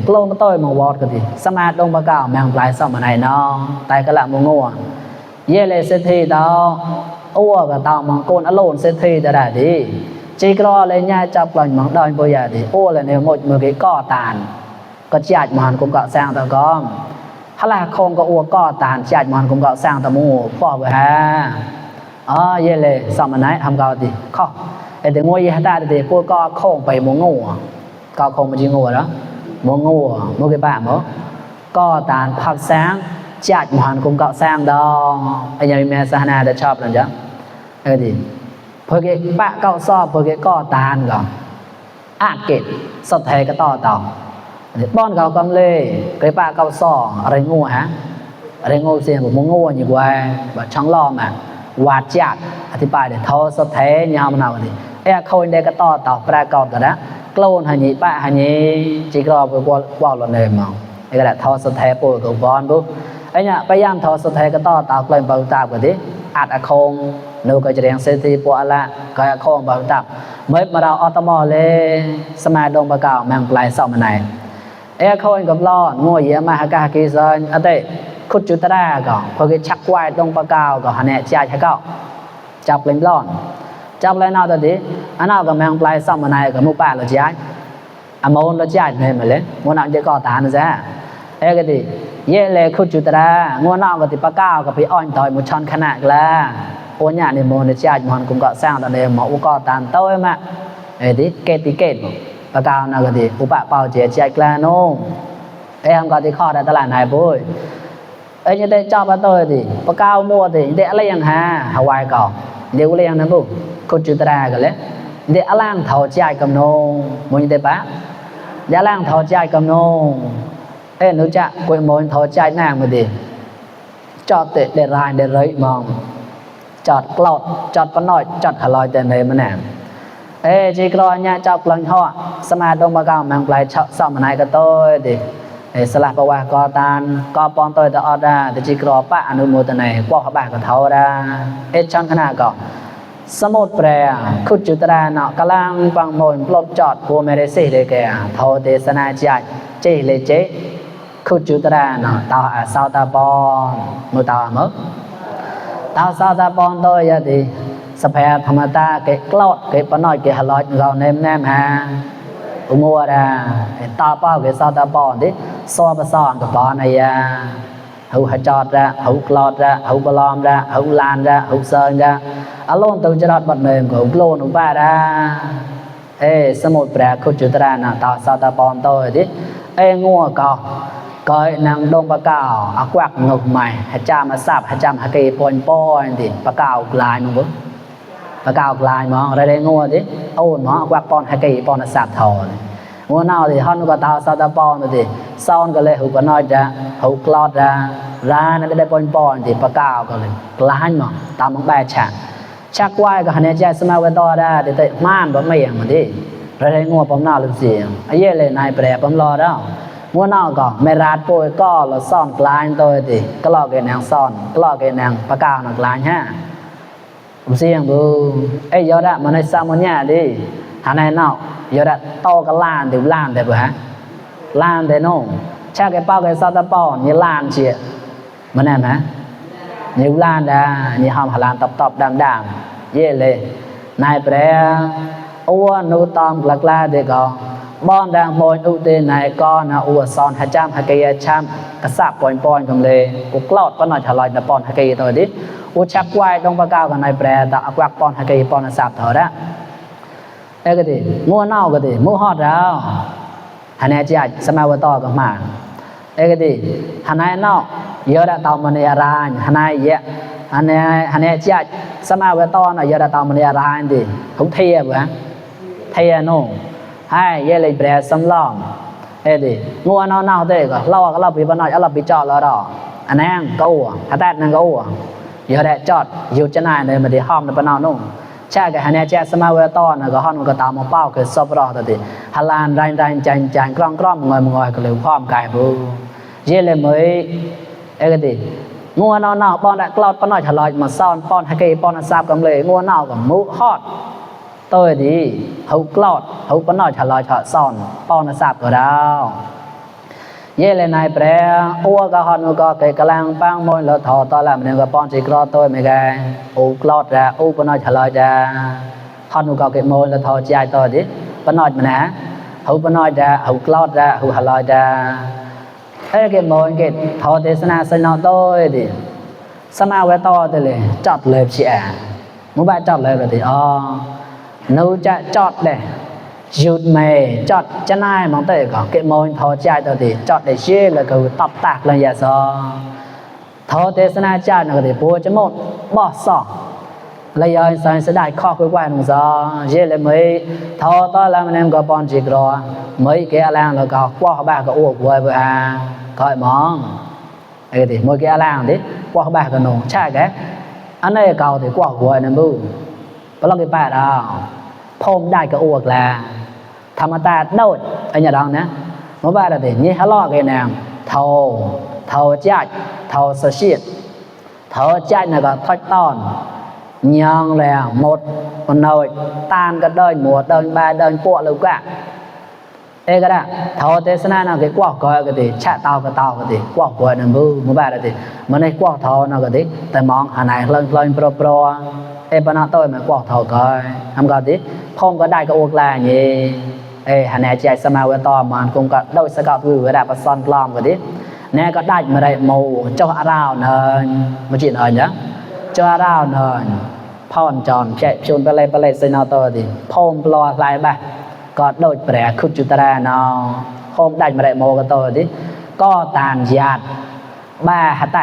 ปล้นต้อยมาวอดก็ดีสมาดงปะกาวแมงปลายซ่อมมาไหนน้องตายกะละมัวงัวเยเลเซทีดอกก็ตามมองโกนอโลนเซทีจะได้ดีจีกรอเลยง่ายจับปล่อยมองดอยบ่อยดีเลยเนี่ยหมดมือกี้ก่อตานก็จัดมันกุมกะสร้างตะกอมฮะล่ะคงก็ก่อตานจัดมันกุมกะสร้างตะมูป้อบ่ฮะเยเลยสมไหนทำกะดิข้อเดี๋ยวงัวเยหะตาดิพวกก็คงไปมงงัวก็คงบ่จิงัวเนาะมงงัวบ่กี่บ้าบ่ก่อตานผักแสงจัดมันกุมกะสร้างดองไอ้ยังแม่สหนาได้ชอบนั่นจ้ะดีเพอเกปะเก้าซอบเพอเกก็ตานก่อนอาเกตสดแทก็ต่อป้อนเก่ากำเล่เกปะเก้าซออะไรงูฮะอะไรงูเสียงผมงูอยู่ว่าแบบช่องล้อมวาดจัดอธิบายเดี๋ยวทอสดแทยาวมันเอาดิคนเด็กก็ต่อปลากรอบกันนะกล้นหันยี่ปะหันยี่จีกรอบไปว่าเราเนี่ยมองไอ้กระดาษทอสดแทปวดกับบอลปุ๊บไอ้เนี่ยพยายามทอสดแทก็ต่อกลายเป็นตากันดิอาจคงนูก็จะเรียงเซทีปัวละก็คงบ่ตับเมื่อมาเราออตมอเลยสมาดงบะกาวแมงปลายซ่อมมาไหนคนกับล้องัวเยอะมาหากากีซอนอะเตขุดจุตระก่อนพอชักไว้ตรงปะกาวก็หันเนี่ยใจให้ก็จับเล่นล้อนจับเลยนอตอนนี้อันนอกับแมงปลายซ่อมมาไหนกับมุป้าเราใจอมอนเราใจเนี่ยมาเลยงัวหนักจะก่อตานะจ๊ะก็ดีเย่เลยขุดจุตระงัวนอกกับติปะกาวกับพี่อ้อยต่อยมุชอนขนาดละโอนเนี่ยในโมนจัดมันกุมก็สร้างตอนเดิมหมออุกตามโต้มาดิเกตปะกาวนะก็ดีอุปะเป่าเจียใจกลาโน่ทำก็ที่ข้อได้ตลาดไหนปุ้ยยังได้จอบมาโต้ดิปะกาวมัวดิได้อะไรยังฮะฮาวายก่อนเดี๋ยวอะไรยังนะปุ๊ขุดจุตรากันเลยเดี๋ยวล่างเท่าใจกำโนมันยังได้ปะเดี๋ยวล่างเท่าใจกำโนนึกจะกวยมนเท่าใจนางมาดิจอดเตะเดรายเดรยมองจอดกลอดจอดปน้อยจอดขลอยแต่ในมันแหนจีกรอยเนี่ยจับกลังห่อสมาดงบะกาวแมงปลายซ่อมมันไหนก็โต้ดิสลับปะว่าก็ตานก็ปอนโต้แต่ออดาแต่จีกรอปะอนุโมทนากว่าเขาบ้าก็เท่าดาช่างขนาดก็สมุดแปรขุดจุตราเนาะกำลังฟังมนปลบจอดพัวไม่ได้สิเลยแกเท่าเตสนาใจเจเลยเจขุดจุตราเนาะตาสาวตาปอนมือตาเมื่อตาสาวตาปอนโตยดีสภาธรรมตาเกกลอดเกปน้อยเกหลอดเราเนมฮะมัวดาตาเป้าเกสาวตาปอนดิซ้อปซ้อนกับปอนไอ้ยาหูหจอดละหูกลอดละหูบลอมละหูลานละหูเซินละอารมณ์ตัวจรดบัดเนมกับโลนุบ้าดาสมุดแปรขุดจุตรานะตาสาวตาปอนโตดิงัวก็นางดงปะกาวกวักงกใหม่ให้จามาสับให้จามหะเกปอนป้อนดิปะกาวกลายมึงบ่ปะกาวกลายมองอะไรได้งัวดิโอนมอกวักปอนหะเกปอนสับทองัวนาวดิฮอนก็ตาสาวตาปอนดิซ่อนก็เลยหูปะน้อยจะหูกลอดจะร้านนั้นได้ปอนดิปะกาวก็เลยกลายมองตามมึงแบฉะชักไว้ก็หันใจสมาเวตอได้แต่ม่านบ่ไม่อย่างมันดิอะไรได้งัวปอมหน้าลุเสียงไอ้เย่เลยนายแปรปอมรอแล้วงัวนอกก็ไม่รัดโปยก็เราซ่อนกลายตัวดิก็ลอกเกนางซ่อนก็ลอกเกนางปะกาวนักลายฮะผมเสียงดูยอดมันในซามอนเนี่ยดิหาในนอกยอดโตก็ล้านเดี๋ยวล้านแต่บ่ฮะล้านแต่โน่ชาแกเป้าแกซาตาป้อนนี่ล้านเชียมันแน่ไหมนี่ล้านได้นี่หอมหลานตบดังๆเย่เลย นายแปรอัวนูตอมกลักลาเดกอบอนดังมอยอุเตนายกอนะอัวซอนหะจามหะเกยชัมกะสับปอนๆกำเลอุกลอดปนอยถลอยนะปอนหะเกยตัวดิอุชักไว้ตรงปะกาวกับนายแปรตะอักวักปอนหะเกยปอนสับเถอะละเอ้ก็ดิงัวเน่าก็ดิมูฮอดแล้วหะแนจิสมาวตอก็มาเอ้ก็ดิหะนายเน่าเยอะดะตอมณีรานหะนายเยะหะแนจิสมาวตอน่ะเยอะดะตอมณีรานดิหุเทียบ่ฮะเทียโนให้เยเลยแปรสำลองเอ้ดิงัวเน่าๆเด้ก็เราไปบ่น้อยเราไปจอดแล้วดอกอันนั้นก็อ้วหะแตนั่นก็อ้วเยอะแดะจอดอยู่จะนายเลยมาดิห้อมในปะนาวนู่ใช่ก็หะแนจิสมาวตอน่ะก็ฮ้อนก็ตามมาเป้าคือซอบรอตะดิหะลานรายจันกล้องงอยก็เลยพร้อมกายบ่เยเลยมื้อเอ้ก็ดิงัวเน่าๆป้อนได้กลอดปะน้อยถลอยมาซ่อนป้อนหะเกป้อนซับกำเลยงัวเน่าก็มุฮอดตัวดีเฮากลอดเฮาปะน้อยถลอยถอซ่อนป้อนซับก็ดาวเยเลยนายแปรอัวก็ฮอนก็เกกะลังปังมอยแล้วถอตอละมันก็ป้อนสิกรอตัวไม่แกอูกลอดดาอูปะน้อยถลอยดาฮอนก็เกมอยแล้วถอใจตัวดิปะน้อยมันนะเฮาปะน้อยดาเฮากลอดดาเฮาถลอยดาเอ้เกมอยเกถอเทศนาสนอตัวดิสมาเวตอตัวเลยจอดเลยสิอ่ะมึงบ่จอดเลยดิอ๋อนูจะจอดเลยหยุดไม่จอดจะนายมองเตะก็เก็บมอยถอใจตัวดิจอดได้เชื่อแล้วก็ตบตากเลยอย่าซอถอเทศนาจานะก็ดิปัวจะหมดบ่ซอเลยยอยใส่สดายข้อคุยไว้หนึ่งซอเชื่อเลยไม่ถอตอแล้วมันก็ปอนจิกรอไม่เกะแรงแล้วก็กว่าบ้าก็อ้วกไว้บ่อ่ะคอยมองไอ้ดิไม่เกะแรงดิกว่าบ้าก็นงใช่แกอันนี้เก่าดิกว่าไว้นั่นบูปลอกกี่แปดอ่ะพมได้ก็อ้วกแล้วธรรมตาโดดไอ้เนี่ยดังนะมื่อบ้านเราเด็กนี่ฮัลโหลกันแนมเท่าจัดเท่าเสียดเท่าจัดเนี่ยก็ทอดต้อนยังแล้วหมดคนน้อยตามก็เดินหมดเดินบาเดินปวดเลยก็เอ้ก็ได้เท่าเทศนาเนี่ยก็กว่าก็ก็ดีชะเตาก็ดีกว่านั่นมื่อบ้านเราเด็กมันได้กว่าเท่านั่นก็ดีแต่มองหาไหนเล่นโปรเอ้ปนตัวมันกว่าเท่าก็ทำก็ดีพมก็ได้ก็อ้วกแล้วนี่เอ้หาแนใจสมาเวตอมันคงก็โดยสกัดวิวได้ประสานกลอมก็ดิแน่ก็ได้มาได้โมเจ้าอาราวเนินมาจีนเอิญเนี่ยเจ้าอาราวเนินพ่อนจอนแช่ชวนไปเลยเซนอตัวดิพมปลอลายบ้าก็โดยแปรคุจุตระนอพมได้มาได้โมก็ตัวดิก็ตานญาติบ้าหาไต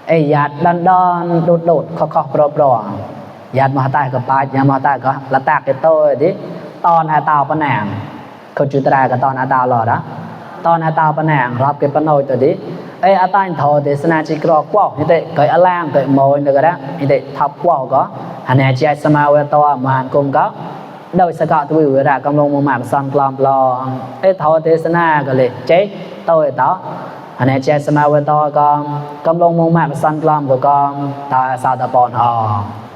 ไอ้ญาติดอนโดดข้อปลอญาติมาหาไตก็ปาญาติมาหาไตก็ละตากไอ้ตัวดิตอนอาตาวปะแหนงเขาจุตรากับตอนอาตาวหล่อนะตอนอาตาวปะแหนงรับเก็บปะโนยตัวดิไอ้อาตายถอเทศนาจิกรอกว่านี่เตะเกยอล่างเกยโมยนี่ก็ได้นี่เตะทับว่าก็หันแนใจสมาเวตอมานกงก็โดยสกัดตัววิรากำลงมุมาสันกลอมปลอไอ้ถอเทศนาก็เลยเจ๊ตัวต่อหันแนใจสมาเวตอก็กำลงมุมาสันกลอมก็ตาซาตาปอนอ๋อ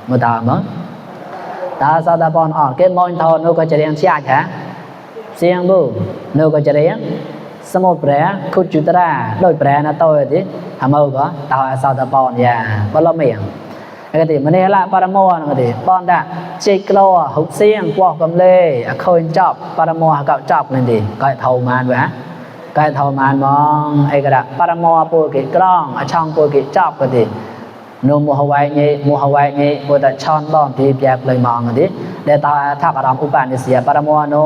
มือตามั้งตาซาตาปอนออกเก็บมอยทอนูก็จะเรียงเสียค่ะเสียงบูนูก็จะเรียงสมุดแปรคุจุตระโดยแปรนะตัวดิทำเอาก็ตาซาตาปอนอย่าบลเมียงไอ้กติมันนี่ละปารโมนกติปอนได้จิกโลหุกเสียงกวอกกำเล่เคยจับปารโมหกับจับนั่นดิก็เท่ามานไว้ฮะก็เท่ามานมองไอ้กระดาปารโมปูกิกล้องช่องปูกิจับกตินูมูฮาวายนี่โบตัดช่อนบ้องที่แยกเลยมองกันดิเดตาทักอารามอุปาณิเสียปารมัวโน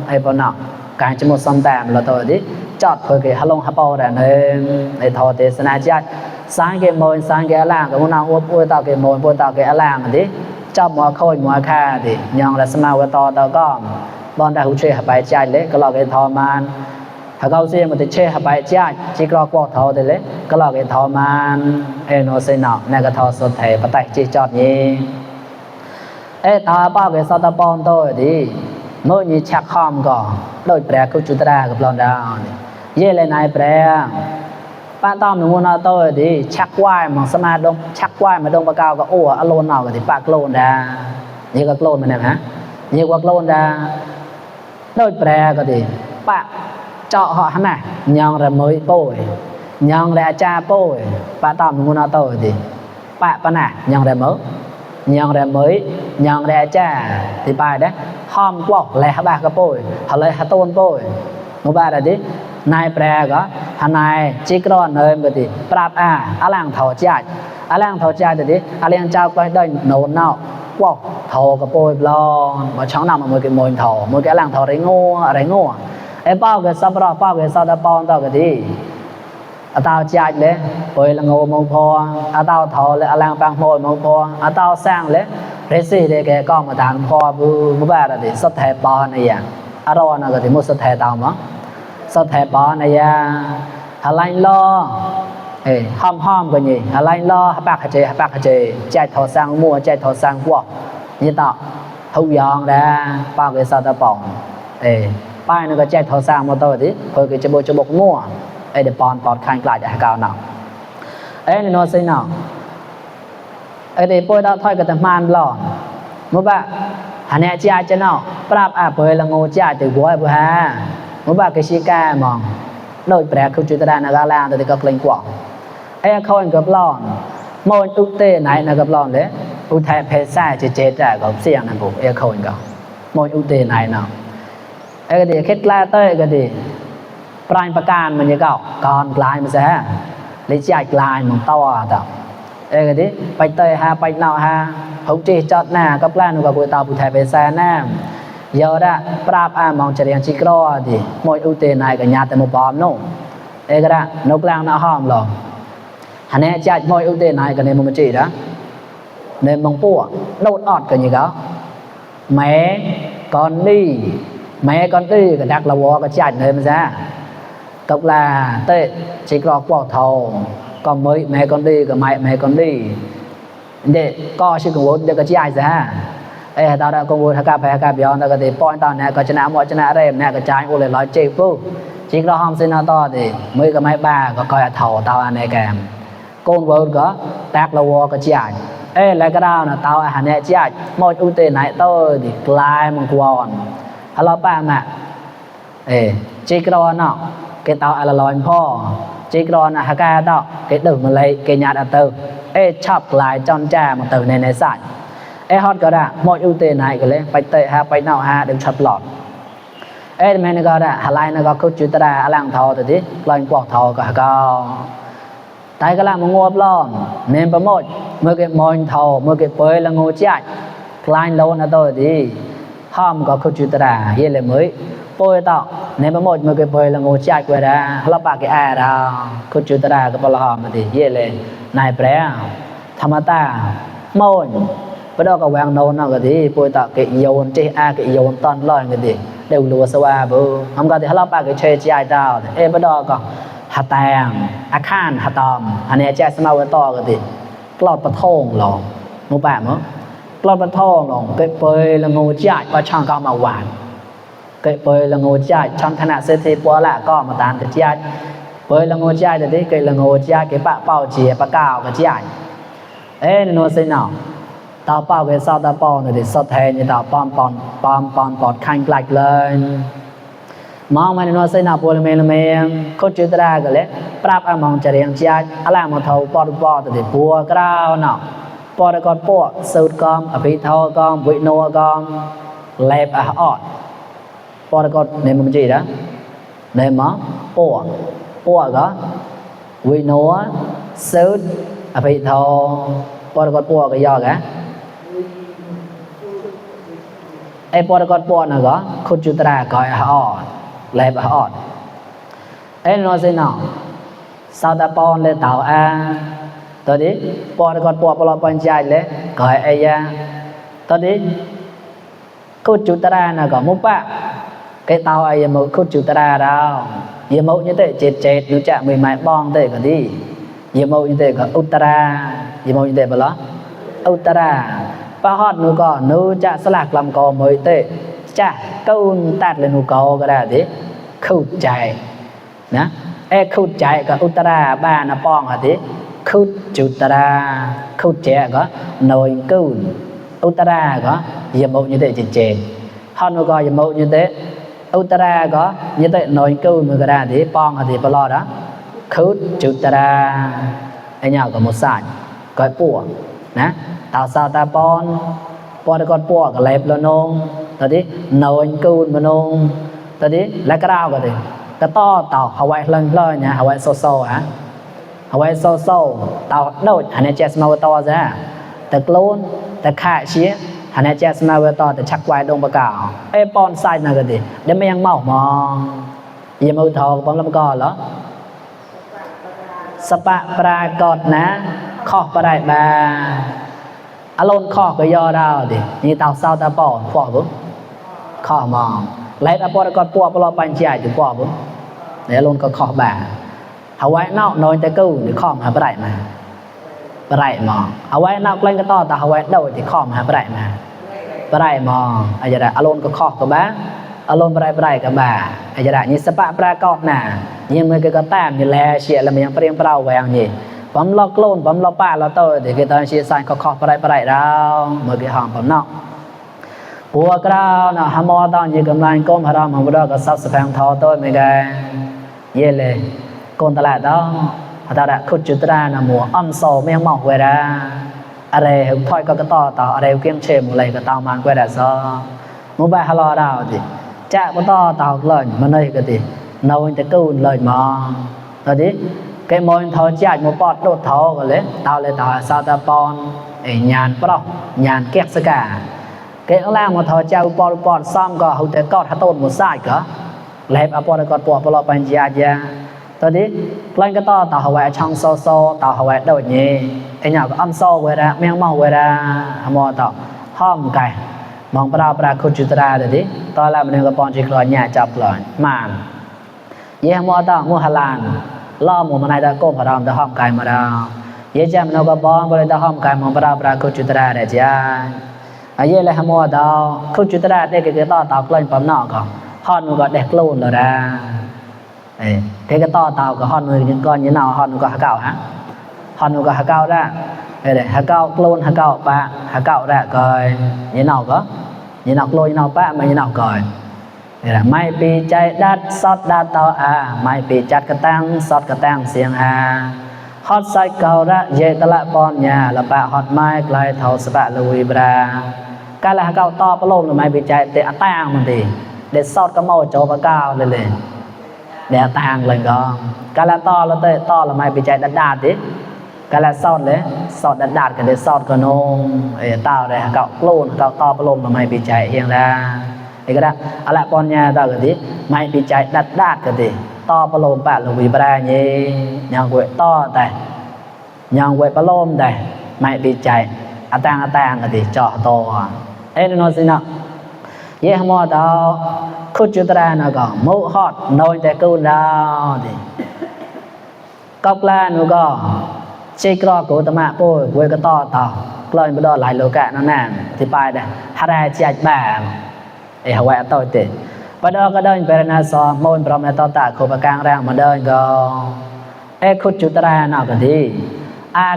ไอ้ปนักการจมูกซ้ำแต้มเราตัวดิจอดเพื่อให้ฮัลโหลฮับเปิลแต่เองไอ้ทอเทศนาจัดสร้างเกมโมยสร้างเกมล่างกับมุนางอ้วนตาเกมโมยปนตาเกมล่างกันดิจับมัวโค่อยมัวค่าดิยังละสมาเวตอตาก็บอลได้หุ่นเชื่อไปใจเล็กก็เราเกทอมานถ้าเขาเสียมันจะเชื่อไปใจจิกรอกวอกทอเดเลยก็เราเกทอมานเอโนเซนอกนั่นก็ทอสดเทปไตจิจอดนี้เอตาป้าเกสตาปอนโตดิเมื่อนี้ชักข้อมก็โดยแปรกุจุตรากับลอนดาวเย่เลยนายแปรป้าต้อมหนูมูนาโตดิชักว่ายมองสมาดงชักว่ายมาดงปะกาวก็อ้วอโลนเอาก็ดิปากโลนดานี่ก็โลนมันนะฮะนี่ก็โลนดาโดยแปรก็ดิป้าเจาะhọ hả mày nhon ra mới bôi nhon ra cha bôi ba tầm muốn nó tôi thì ba nè nhon ra mới nhang đẻ cha thì bài đấy hôm quọc lẹ ba cái bôi họ lấy hà tôn bôi một ba là đi nai pre có hà nai chỉ có nơi mà thì prap lang thầu chạy thì đi lang trao quay đây nấu nào quọc thầu cái bôi lo mà cháu nào mà một cái mồi thầu một cái lang thầu đấy ngô em bao cái sao đó bao cái sao đó bao tao cái gì tao chạy đấy rồi là ngô mông pho tao thầu là lang bang mồi mông pho tao sang đấy thế gì để cái con mà tàn pho bu ba là để sắp thẻ bò này à rồi nó cái một sắp thẻ tao mà sắp thẻ bò này à hà lan lo hom cái gì hà lan lo bạc hạt chế chạy thầu sang mua chạy thầu sang qua như tao thâu giòn ra bao cái sao tao bỏng bài nó có chạy thầu sang một tôi tí thôi cái cho bột mua để bòn khang lại để cao nào nên nó xây nào để bôi đó thôi cái tầm man lò một bạn hắn nè chia cho nào prap bôi là ngô chia từ cuối bôi ha một bạn cái xí ca mong đôi bè không chịu ta là la từ cái linh quảng không gặp lòn môi ưu tê này là gặp lòn đấy ưu thái phê sai chỉ chết ra có xiềng này bụng không gặp môi ưu tê này nào cái gì kết la tới cái gì praiประการมันจะเก่าก่อนกลายมันซะเลยจ่ายกลายมันต่อต่อcái gìไปเตยฮะไปเนาฮะหงจีจอดหน้ากับล้านกับบุตรผู้ไทยไปแซ่น้ำเยอะได้ปราบมองเฉลียงชิกรอดิมวยอุเตนายกับญาติมุปอมนู่ก็ได้นกลางน่าห้อมหรอฮันเนี่ยจ่ายมวยอุเตนายกับในมุมจีนะในมุมปั่วโนดอดกันอย่างเงี้ยแม่ก่อนดีกับดักละวอกับจ่ายเลยมันซะกับลาเตะชิกรอกปอกทองcòn mới mẹ con đi còn mẹ con đi để co sự cùng vốn để có chi ai ra tao đã cùng vốn haka bion tao thì point tao nè có chana mọi chana đây nè có trái ô lại nói chơi phu chỉ có hôm sinh to thì mới có mấy ba có coi thầu tao anh này kèm con vốn có tác là wo có chi ai lại cái đó là tao anh này chi ai một ưu tiên này tôi thì lại một quần hello ba mà chỉ có nó cái tao là lòiพ่อchỉ còn là haka đó cái đường mà lấy cái nhà đã từ chọc lại tròn trà một từ này sải hot có đã mọi ưu tiên này cái lên phải tệ ha phải nào ha đừng chập lọt mình nó có đã hà lai nó có câu chuyện ta lang thò từ tí lần quạt thò cả cao tại cái làm một ngô lon nên bấm một mới cái mồi thò mới cái bơi là ngô chạy line lâu nó tôi thì hôm có câu chuyện ta hiện là mới bôi tạo nên bấm một cái bơi là ngô chạy qua ra lắp bạc cái ra câu chuyện ta cái bao hôm thì hiện là này bé tham ta mồi bắt đầu có vàng nâu nào cái gì bôi tạo cái dồn chơi cái dồn toàn lòi cái gì đều lúa swa bơ không có thì lắp bạc cái chơi chạy tao bắt đầu có hạt tàng khan hạt tòm anh này chạy xem nào to cái gì lọt bát thong lò một bạn nữa lọt bát thong lò cái bơi là ngô chạy và chọn cao màu vàng cái bơi là ngô chạy trong thằng nào sẽ thì bỏ lại có mà tàn cái chạy bơi là ngô chạy thì cái là ngô chạy cái bạ bao chìa bạ cao cái chạy nó sẽ nào tao bao cái sao tao bao thì sao thế như tao bom khanh lại lên mong mà nó sẽ nào bồi lên có chuyện ta cái lẽ prap mong chờ riêng chạy làm một thầu bỏ thì bùa cao nào bỏ được con bỏ sụt con ở bên thầu con bị nô con lẹp ọt bỏ được con nên mình gì đó nên mà bỏ có bị nô sụt ở bên thầu bỏ được con bỏ cái do cả bỏ được con bỏ nào có có chuyện ta coi ọt lẹp ọt nó sẽ nào sao ta pon lên tàu tôi đi bỏ được con bỏ pon chạy lên coi tôi đi cô chủ ta là có một bạn cái tàu ai một cô chủ ta đâu nhiều mẫu như thế chết nếu chạm mười mấy bom thế còn đi nhiều mẫu như thế có Uttara nhiều mẫu như thế bao Uttara và hot nữa còn nếu chạm slack làm cò mới thế chả câu tạt lên nụ cầu cái đó đi khâu chạy nè khâu chạy có Uttara ba nó bong hả thế khâu chủ ta khâu trẻ có nồi câu Uttara có dầm mẫu như thế chết hot nó có dầm mẫu như thế Uttara có như thế nồi câu người ta thì bong hả thì bao lo đó khâu chủ ta anh nhau có một sải có bùa nè tao sao ta bong อดกอดปัวก็เล็บละนงตอนนี้นอยกูนมานงตอนนี้แล้วก็ดาวก็ดิก็ต่อเต่าเอาไว้เล่นเนี่ยเอาไว้โซโซฮะเอาไว้โซโซเต่าโดดอันนี้เจสมาเวตอจ้ะแต่กลูนแต่ขาเชียอันนี้เจสมาเวตอแต่ชักไว้ดงปะกาวปอนไซน์น่ะก็ดิเดี๋ยวไม่ยังเมามองอย่ามือทองป้อมลำก่อนเหรอสปะปรากฏนะข้อประได้บาอารมณ์ข้อก็ย่อดาวดินี่เต่าเศร้าตาปอดพวกบุข้อมองไล่ตาปอดก็ปัวปลอปัญญาอยู่พวกบุเดี๋ยวอารมณ์ก็ข้อบาเอาไว้นอกนอนแต่กู้หรือข้อมาประได้มาประได้มองเอาไว้นอกเล่นก็ต่อแต่เอาไว้โดยที่ข้อมาประได้มาประได้มองอะไรอย่างอารมณ์ก็ข้อก็บ้าอารมณ์ประได้ก็บ้าอะไรอย่างนี้สปะปรากฏนะยังมือก็แต้มอยู่แล้วเชี่ยแล้วมันยังเปรี้ยงเปล่าแหวงนี่ผมล็อกโลนผมล็อกป้าล็อกโต้เดี๋ยวตอนเชียร์สายก็ขอประได้เราเมื่อกี้ห้องผมเนาะปัวกราวเนาะฮามอตอนยืนกำลังก้มพระรามบุตรก็ซับสแปงทอโต้ไม่ได้เย่เลยก้นตลาดต้องพระตาขุดจุดรานะมัวอ้อมโซไม่ยังมองเวลาอะไรถอยก็ต่ออะไรเกี่ยงเชื่อมอะไรก็ต่อมันเวลาซอมุบายฮัลโหลดาวดิจะก็ต่อเลยมันเลยก็ดินอนจะกู้เลยมองตอนนี้cái môi thọ chạy một bọt đột thọ rồi lấy tao sao ta pon nhàn pro nhàn kẹt sơ cả cái ông làm một thọ chạy bọt xong có hậu thế cọt hạt tôn một sai cả lẹp ở bọt cọt bọt bọt bánh gia tao đi lên cái to tao hậu trong so tao hậu đột nhẹ cái nhỏ có âm so về ra mèo màu về ra mò tao hom cày mong pra khôi chữ ra rồi đi tao làm nên cái bọt chỉ còn nhà chập rồi mà ye mò tao mua hà lanล่อหมู่มาในตะโกพระรามตะห้อมกายมาดาวเยจามนกบองบริตะห้อมกายมองพระปราคุจุตระเดจ้าอาเยเลยหมัวดาวคุจุตระเด็กก็ต่อตาวกล้วยปั๊มนอกก็ฮอนก็เด็กกลูนเลยนะเด็กก็ต่อตาวก็ฮอนมือก้อนยี่นาวฮอนก็หาเก่าฮะฮอนก็หาเก่าได้เด็กหาเก่ากลูนหาเก่าปะหาเก่าได้ก็ยี่นาวก็ยี่นาวกลูนยี่นาวปะมายี่นาวก่อนนี่แหละไม่ปีใจดัดซอดดัดต่อไม่ปีจัดกระตังซอดกระตังเสียงฮอดใส่เก่าละเยตละปอนยาละปะฮอดไม้ไกลเท่าสปะลุยบราการละเก่าต่อปลงไม่ปีใจเตะตังมันดีเด็ดซอดก็โม่โจปะก้าวเลยเด็ดตังเลยก็การละต่อละเตะต่อละไม่ปีใจดัดดิการละซอดเลยซอดดัดกันเด็ดซอดก็นงเต่าเลยเก่ากลูนเก่าต่อปลงละไม่ปีใจเอียงละก็ได้อะไรปอนยาตาก็ดีไม่ปีใจดัดก็ดีต่อปลมปะลงวิบราณียังเวต่อแต่ยังเวปลมแต่ไม่ปีใจอาตังก็ดีเจาะตัวนอนสินะเยี่ยมดาวคุจุตระนะก็มุฮอดนอนแต่กูดาวดิก็ปลาหนูก็เช็ครอกูตมะปุ้ยเวก็ต่อกลอยไปดอหลายโลกะนั่นน่ะที่ไปเด้ฮาราเจียแบบหวายต่อเตะปดก็เดินไปนาซอมนพร้อมในต่อตาโคปกลางแรงมาเดินก็คุจุตระน่าก็ดี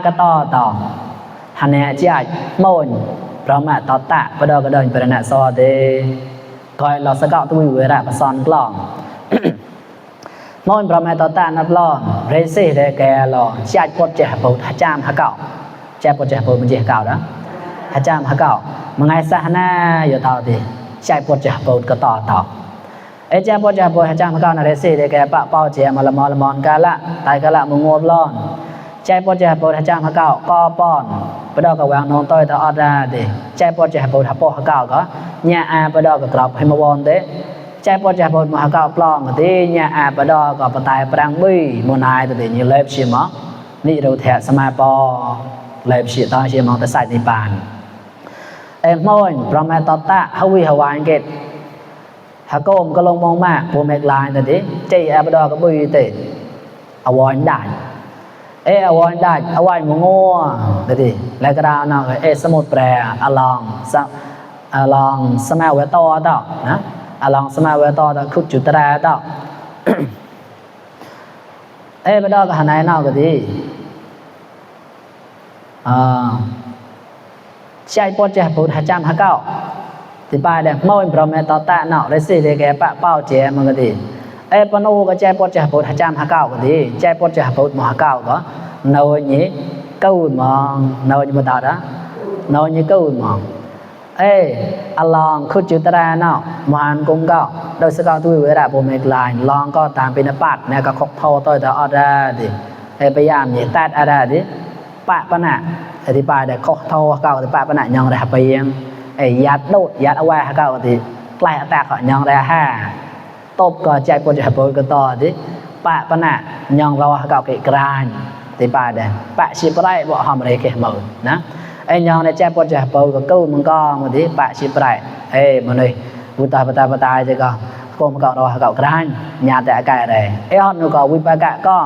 ก็ต่อฮันเนเจียมนพร้อมมาต่อตาปดก็เดินไปนาซอเตคอยเราสกัดตัวเวลาประสานกล้องมนพร้อมในต่อตานับล้อเรซี่เดแกล้อเจียปดเจ็บปวดหจามหาเก่าเจ็บปวดเจ็บปวดมันเจ็บเก่านะหจามหาเก่ามังไงซะหน้าอยู่ต่อดีใจปวดจะปวดก็ต่อใจปวดจะปวดให้จำเขาในเรซี่ได้แก่ปะเป้าเจียมาละมอนกาละตายกาละมึงงวบล้อนใจปวดจะปวดให้จำเขาก็ป้อนไปดอกกับแหวนนองต้อยต่ออดาดิใจปวดจะปวดหับปวดเขาก็เนี่ยไปดอกกับกรอบให้มาวอนเด้ใจปวดจะปวดมาเขาปล้องกับที่เนี่ยไปดอกกับปตายปรังบี้โมนายตัวเดียวเล็บชิมนี่เราแทะสมาปอเล็บชิตอนชิมแต่ใส่ในปานมอยพร้อมแม่ต่อตาฮาวิฮาวายเกตฮาโกมก็ลงมองมากพวกเมกลายแต่ดิเจียบดอก็บุยเตะอวอยได้อวอยได้อวอยมัวงัวแต่ดิแล้วก็ดาวน่ะสมุดแปรอลองสมาเวตอต่อนะอลองสมาเวตอต่อคุจุตระต่อบดอก็หันไหนน่ะก็ดิใจปวดจะปวดหาจำหาเก้าที่ไปเด็กมอยพร้อมแม่ต่อตาเนาะได้สิเด็กแกปะเป้าเจียมันก็ดีปนูก็ใจปวดจะปวดหาจำหาเก้าก็ดีใจปวดจะปวดหาเก้าก็นอยนี้กู้มองนอยมาตาดะนอยนี้กู้มอง อลองคุจุตราเนาะมานกุมก็โดยสกาวตุยเวลาบ่แม่นลายลองก็ตามเป็นปัดเนี่ยก็คกโทต้อยตะออดาดิพยายามนี่ตัดอะดาดิปะปะนะอธิบายได้คกโทเก่าปะปะนะยองได้ไปยังยัดโดดยัดเอาไว้เก่าติใกล้แตกก็ยองได้5ตบก็ใจปนจะบ่ก็ต่อดิปะปะนะยองเราเก่าเกกรานติปาได้ปะสิบ่ได้บ่หอมอะไรเกมื้อนะยองได้ใจปนจะบ่ก็กู้มึงก็มื้อดิปะสิบ่ได้มื้อนี้อุตาปตาปตายจะก็โกมก็เราเก่ากรานญาแต่อากาศได้ฮอดนูก็วิปากะก็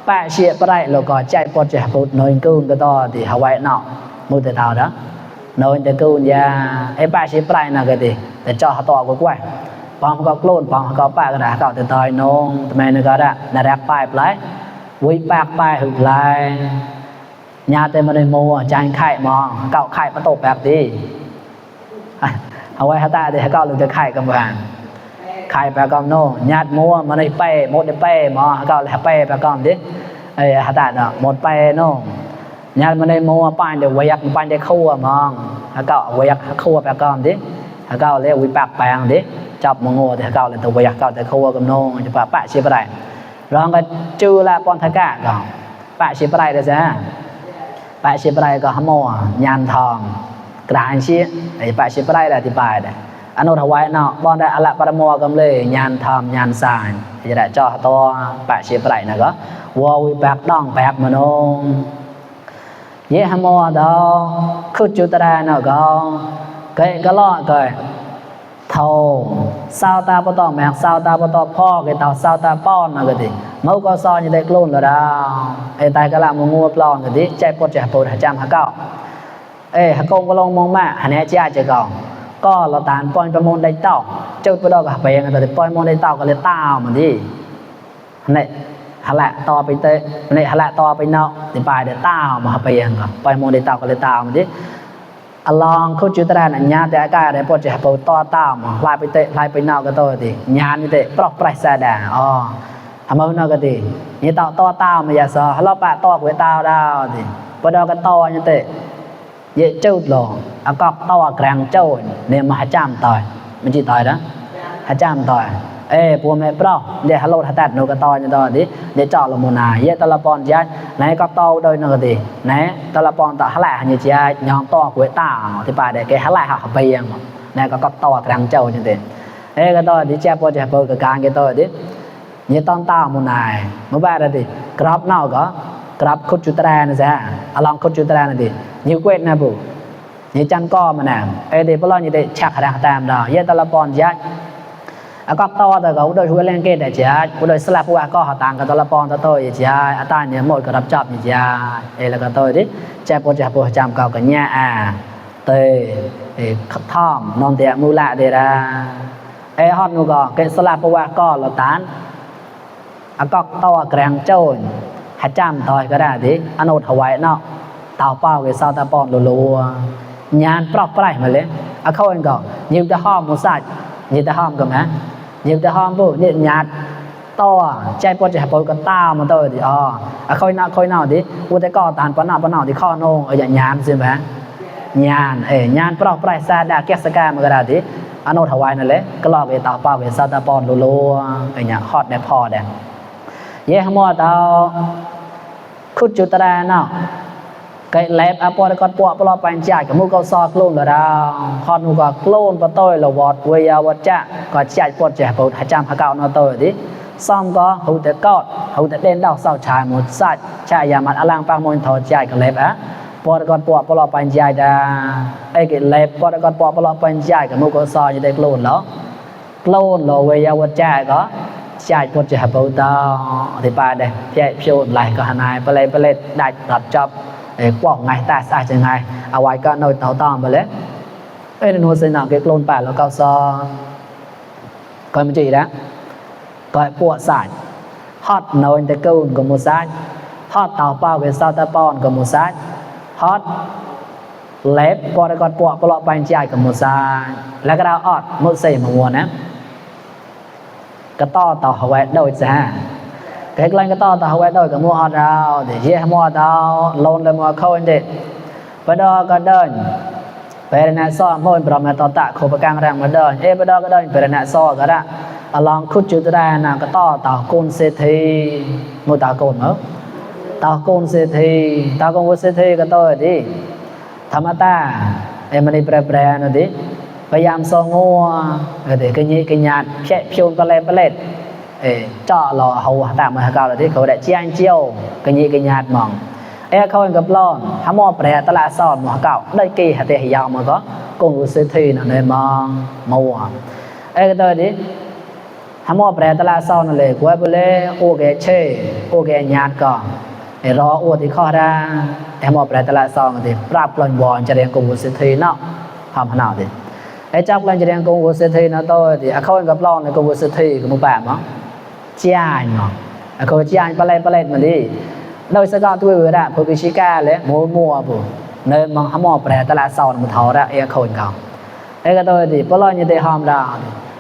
ปะเสียบ่ได้แล้วก็ใจปนจะบ่น้อยกู้ก็ต่อที่เฮาไว้เนาะมื้อแต่เท่าเด้อน้อยแต่กู้ยาปะสิบ่ได้นะก็ติแต่เจาะต่อก็กว่าปอมก็โกลนปอมก็ปะก็ได้เก่าแต่ตอยนงทำไมนึกก็ได้น่ารักไปปลายวิปากไปหึกลายญาแต่บ่ได้มัวจานไข่มองเก่าไข่มาตกแบบนี้เอาไว้ให้ตาได้เก่าลงจะไข่กับบ่างไข่ไปก็โนญาติมัวมาได้ไปหมดได้ไปมอเก่าแล้วไปไปก็ดิหาตาเนาะหมดไปโนญาติมาได้มัวปานเดี๋ยวไว้ยักปานได้คั่วมองเก่าไว้ยักคั่วไปก็ดิเก่าแล้ววิปากแปลงดิจับมงโง่แต่เก่าแล้วตัวไว้ยักเก่าแต่คั่วกับโนจะปะสิบ่ได้ร้องก็จื้อละปอนทะกะก็ปะสิบ่ได้เด้อจ้ะปะสิบ่ได้ก็หมอยานทองกลางชี้ปะสิบ่ได้อธิบายได้อนุทวายเนาะบ่ได้อละปรโมกำเลยญาณธรรมญาณสารจะได้จ่อตัวปะสิบ่ได้นะก็วอวิปากดองแปกมโนเยหมอดอคุจุตราเนาะก็เกะก็ล้อเกยเท่าซาวตาบ่ต้องแมกซาวตาบ่ต้องพ่อเกะเท่าซาวตาป้อนนะก็ดิเมาก็ซออยู่ได้กลุ่นแล้วดาวตายก็ละมงัวปลองก็ดิใจปดจะโปดจำหาเก้าหากงก็ลงมองมาหันแหจ้าจะก่อนก็เราตานปล่อยประมงได้เต้าเจ้าบ่ดอกก็ไปยังแต่ปล่อยมงได้เต้าก็เลยต้าวมันดินี่หะละต่อไปเตนี่หะละต่อไปเนาะสิปลายได้ต้าวมาไปยังก็ปล่อยมงได้เต้าก็เลยต้าวมันดิอลองคุจุตรานะญาแต่อากาศได้ปดจะโปต่อต้าวมาลายไปเตลายไปเนาก็โตติญาณนี่เตปรอกปรายสาดาทำมาเนาก็ตินี่เต้าต่อต้าวมาอย่าซอเราปะต่อไว้ต้าวดาวติบ่ดอกก็ต่อนี่เตเยเจ้าหลงอากอกต่อกลางเจ้าเนี่ยมาหาจ้ามต่อยมันจิต่อยนะหาจ้ามต่อยปัวแม่เปล่าเดี๋ยวฮัลโหลทัดตัดโนกต่อยนี่ต่อดิเดี๋ยวเจาะละมูนาเยตะละปอนจ้าไหนก็ต่อโดยนกติไหนตะละปอนต่อหะแหล่หันจ้ายองต่อก๋วยต้าที่ป่าเดี๋ยวแกหะแหล่หักไปยังไหนก็ต่อกลางเจ้าจังเด่ก็ต่อดิแจ๊บพอจะเปิดกับการก็ต่อดิเยตอนต้ามูนาเมื่อบ่ายดิกราบเน่าก็กราบคุจุตรานะจ๊ะอลองคุจุตรานะดินิ้วเกวดนะบุนี่จันก็มาแนมเดี๋ยวพวกเรานี่ได้ชักหาตามดาวเยตละปอนจ้าก็ต่อแต่ก็โดยหัวแรงเกตได้จ้าโดยสลับว่าก็หาต่างกับตละปอนตะโตยจ้าอาตาเนี่ยหมดก็รับจับนี่จ้าแล้วก็โตดิแจ๊ปจะประจำเก่ากันเนี่ยเตท่อมนอนเตะมูละเดราฮอดนูก็เกสลับว่าก็ละตานก็ต่อแกรงโจนหาจำต่อยก็ได้ดิอนุทวายเนาะเต่าเป้ากับซาวตาปอนรัวๆญาณปลอกปลายมาเลยเข้าเองก็ยืมจะห้อมมุสัดยืมจะห้อมกันไหมยืมจะห้อมปุ๊บเนี่ยญาณต่อใจปนจะปนกันต้ามันต่อดิค่อยน่าดิอุตก็ตานปนเอาดิข้อนงอย่างญาณใช่ไหมญาณญาณปลอกปลายซาดาเกสกามันก็ได้ดิอนุทวายนั่นแหละก็ลอกกับเต่าเป้ากับซาวตาปอนรัวๆเนี่ยฮอดได้พอได้เยี่ยมมอเต่าคุจุตราเนาะไก่เล็บอปอก็ปวปลอปัญจากับมุกเอาซอกลุ่มละดาวฮอดมุกก็กลุ่มปะต้อยละวอดเวียวัจจะก็ใจปวดจะปวดหาจำหาเก่าเนาะต้อยดิซ่อมก็หูแต่กอดหูแต่เด่นดอกเศร้าชายหมดสัตว์ชายยามันอลังปังมนทอใจกับเล็บปวดก็ปวปลอปัญจาดาไอ้ไก่เล็บปวดก็ปวปลอปัญจากับมุกเอาซอจะได้กลุ่มแล้วกลุ่มละเวียวัจจะก็ใจปวดจะปวดดาวที่ป่าเด้เพี้ยเพี้ยวไหลก็หานายไปเลยได้รับจับกว้างไงตาสายจังไงเอาไว้ก็นอยเต่าตอมไปเลยนวลเสนาเกลนป่าแล้วก็ซอก็มันจีนะก็ปวดสายฮอดนอยแต่กูนกับมูซายฮอดเต่าเป้ากับซาตาปอนกับมูซายฮอดเล็บปอดก็ปวดปลอกไปใจกับมูซายแล้วก็ดาวออดมุดเสมาวัวนะก็ต่อเอาไว้โดยจ้าcái lần cái to tao quay đôi cái mua họ đào để chia mua đào lôn lên mua khâu anh đệ bắt đầu cái đơn Perana so mohon Brahma tak ko pegang rang madan pada kadang perana so kada along khut jutra na ka ta kon se thi mo ta kon mo ta kon se thi ta kon se thi ka to di thamata mani pra no di พยายามซองงัวแต่กะญิกะญาดแพะพิวปะเล็ดเจาะหล่อเฮาตามมาเก่าแล้วที่เขาได้เจียงเจียวกะญิกะญาดมองเขากับร้อนหาหมอแปรตลาดซอนหมอเก่าได้กี่หาแต่ยาวมาก็กงสิทีน่ะในมองมัวก็ตัวดิหาหมอแปรตลาดซอนนั่นเลยกว่าบ่เลยโอแกเชโอแกญาดก็รออวดที่ข้อได้หมอแปรตลาดซอนก็ดิปราบปล่อยบ่จะเรียนกงสิทีเนาะทำหนาดิchắc là chuyện công vụ sẽ thi nó tôi thì không gặp lo là công vụ sẽ thi của một bạn mà chia mà không chia anh pallet mà đi đâu sẽ có tôi vừa đã bởi vì ca lấy mua bù nơi mà hâm mộ bè ta là sau một thầu ra không còn cái tôi thì có lo như thế hôm đó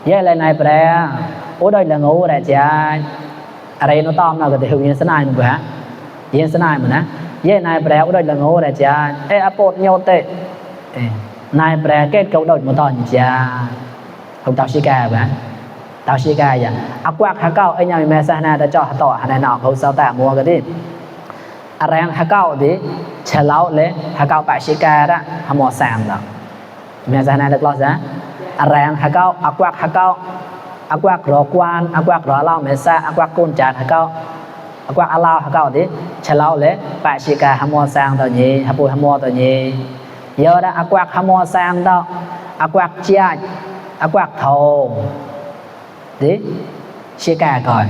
vậy lại này bè ở đây là ngủ đây chia ở đây nó to nào cái hình như thế này mà hả như thế này mà nè vậy này bè ở đây là ngủ đây chia apple nhau tệ nai bè kết cấu đột một tòn cha không tao xí ca bạn tao xí ca vậy quạt hạ cao anh nhà mẹ sa na đã cho tỏ này nọ không sao tạ mua cái đi rang hạ cao đi chờ lâu lấy hạ cao bại xí ca đó hàm mỏ sàm đó mẹ sa na được lo giá rang hạ cao quạt rò quan quạt rò lao mẹ sa quạt côn chặt hạ cao quạt lao hạ cao đi chờ lâu lấy bại xí ca hàm mỏ sang tao nhỉ hàm bùi hàm mỏ tao nhỉ giờ đã quạt hàm mỏ sang đó quạt chia quạt thầu đi xí ca coi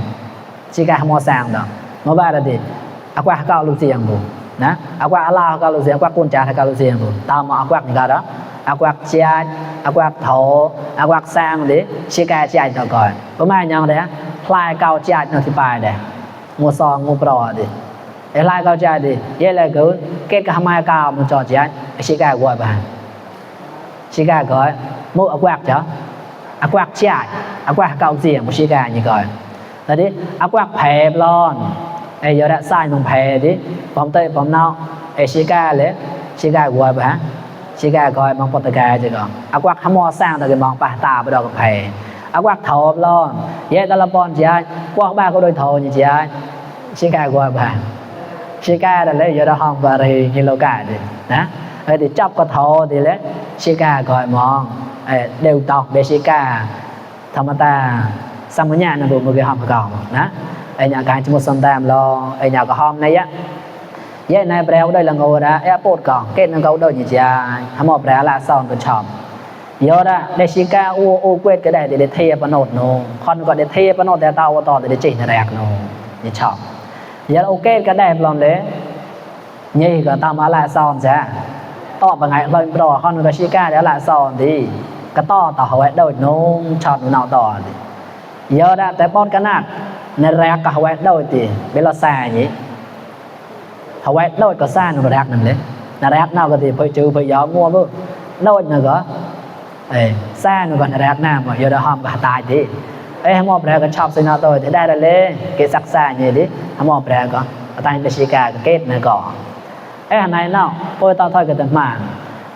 xí ca hàm mỏ sang đó nó ba là gì quạt cao lục xiềng bù nè quạt lao cao lục xiềng quạt côn chặt cao lục xiềng bù tao mà quạt gì đó quạt chia quạt thầu quạt sang đi xí ca chia tao coi có mai nhau đấy plai cao chia nó thì bài đấy mua song mua pro đi lai cao chia đi vậy là cứ cái hàm mai cao một trò chia xí ca gọi bạn xí ca coi mua quạt chứ quạt chia quạt cao xiềng một xí ca như coi là đi quạt phèp lon giờ đã sai một phèp đi bấm tay bấm nào xí ca lấy xí ca gọi bạn xí ca coi mong bật ca chứ còn quạt hàm mò sang rồi mong bà ta bắt đầu gặp phèp quạt thầu lon vậy ta là bọn chị ai quạt ba có đôi thầu như chị ai xí ca gọi bạn xí ca là lấy giờ đó hòm và rì như lâu cả đi nè thì chấp có thầu thì lấy xí ca gọi mong đều tọc về xí ca thầm ta xong nhà nó đủ một cái hòm cỏ nè nhà cái chỉ một sân tam lo nhà có hòm này á vậy này bèo đây là ngồi đó airport còn kết nó câu đâu như chị hàm một bèo là son cái chòm giờ đó để xí ca u quét cái này để thề vào nốt nó con gọi để thề vào nốt để tao to để chỉnh nó đẹp nó như chòm giờ ok cái đẹp lòng đấy như cái tao mà là son sẽ to bằng ngày lên đỏ con cái xí ca để là son thì cái to tao hỏi đâu nó chọn nó nào to thì giờ đó tại bọn cái nát nên rạc cả hỏi đâu thì bây giờ xa nhỉ hỏi đâu có xa nó rạc nằm đấy là rạc nào có thì phải chịu phải gió mua bữa đâu nó có xa nó còn rạc nào mà giờ đó hòm cả tài thì hàm mò bè cái chọc xin nào tôi thì đây là lê cái sắc xa như thế hàm mò bè có tay cái xì ca cái kết này có hàng này nào tôi tao thôi cái tận mà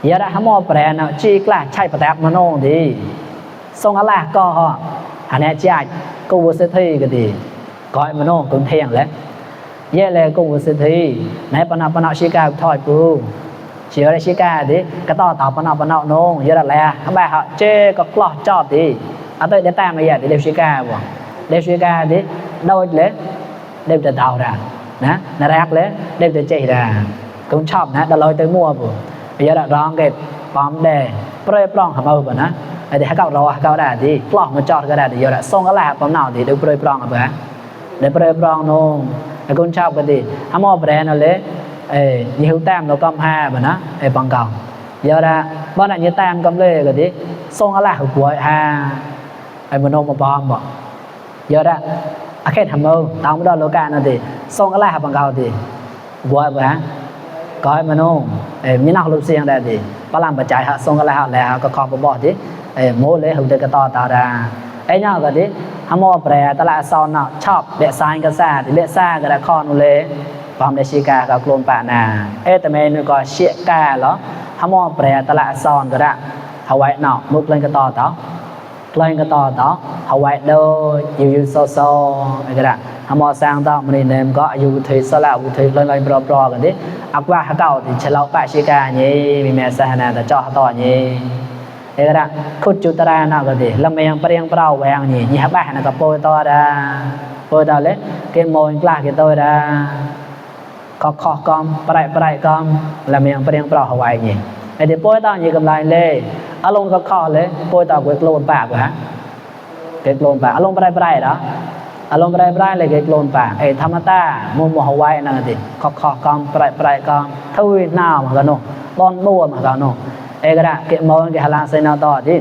giờ đã hàm mò bè nào chi là chạy phải đẹp mà nô thì xong á là có họ hàng này chạy cô vừa sẽ thi cái gì gọi mà nô cũng thiền đấy vậy là cô vừa sẽ thi này bạn nào xì ca thôi cô chỉ ở xì ca thì cái to tao bạn nào nô giờ là lẹ các bạn họ chê có lọt chọt thì tôi để ta mà giờ để xì ca vào để xì ca thì đâu lấy đem từ tàu ra nè nó rác lấy đem từ chạy ra cũng chọn nè đã lôi tới mua vừa bây giờ đã rong cái bom đề pre prong hầm âu nè để hai cậu rồi cậu đã thì prong nó chọn cái đã thì giờ đã xong cái là bom nào thì được pre prong rồi để pre prong nó cái cũng chọn cái gì hàm mò pre nó lấy nhiều tam nó cầm ha mà nó bằng cầu giờ đã bao nhiêu tam cầm lấy cái gì xong cái là của ha mà nó một bom mà giờ đã cái hàm âu tao mới đo lô ca nó thì xong cái là bằng cầu thì của bạn coi mà nó như nào lúc xiên đây thì bao làm bật chạy họ xong cái là có con bỏ chứ mua lấy hụt cái to tạo ra nhau cái đấy hàm mò bè ta là son nào chọc bẹ sai cái xa thì bẹ xa cái là con lấy bom để xì ca cái clone bạn àแต่เมนูก็เชี่ยกาเหรอ hamo pre tala sonก็ได้เอาไว้เนาะมุกเล่นก็ต่อเล่นก็ต่อเอาไว้โดยอยู่โซก็ได้hamo sangต่อมื้อนี้มก็อยู่ที่สละอุทิศเล่นๆปรอๆกันดิอักว่าเก่าที่ฉลองปะชิกานี่มีแม่สหนาแต่จ่อต่อนี่เอกระขุดจุตรานาก็ดิละเมียงเปรียงเปล่าแวงนี่บ้านก็โปรต่อดาโปรต่อเลยเกมโมยกล้าเกตัวดาขอกอมปลายกอมละเมียงเปรียงเปล่าเอาไว้นี่ไอ้ที่โปรต่อนี่กำไรเลยอารมณ์ก็ข้อเลยโปรต่อเกโลนปากฮะเกโลนปากอารมณ์ปลายเนาะอารมณ์ปลายเลยเกโลนปากไอ้ธรรมตามุมเอาไว้นั่นดิขอกอมปลายกอมทวีหน้ามันก็โนบอนบัวมันก็โนเอกระเกมองเกหลาเซนาต่อดิ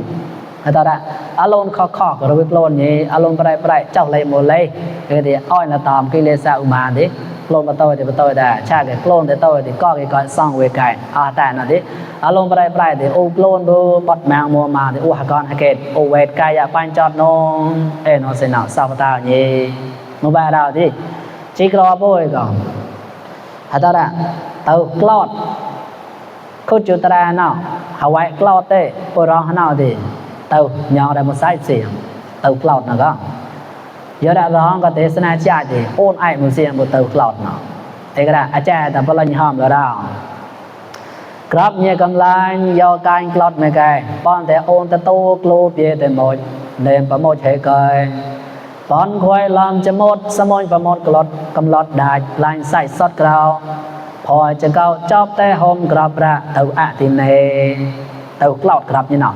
ต่อได้อารมณ์ข้อก็ระวิกโลนนี้อารมณ์ปลายเจ้าเลยหมดเลยเอดิอ้อยละตามกิเลสอุมาดิโลนมาโตดิมาโตได้ชาเกโลนแต่โตดิก็ก่อนซ่องเวไก่แต่นั่นดิอารมณ์ปลายดิโอโลนดูบดแมงมัวมาดิหกรให้เกตโอเวทกายปัญจอดนงนเซนาซาปตานี่มุบาดาวดิจิกรอป่วยก่อนต่อได้เตากลอดขุดจุตราเนาะเอาไว้กลอดเต้ปรองเนาะดิเตายองได้มาใส่เสียงเตากลอดนะก็ยอดร้องก็เทศนาจ่าดิโอนไอ้มือเสียงบนเตากลอดเนาะเอกระอาจารย์แต่พลังหอมแล้วเราครับเนี่ยกำลังยอการกลอดไม่ไกลป้อนแต่โอนแต่โตกลูเปียแต่หมดเดินประโมทให้เกยป้อนควายลำจะหมดสมอยประโมทกลอดกำลอดได้ลายใส่สดกราวพอจะเก้าจอบแต่หอมกราบระเตาอะติเนเตากลอดครับนี่เนาะ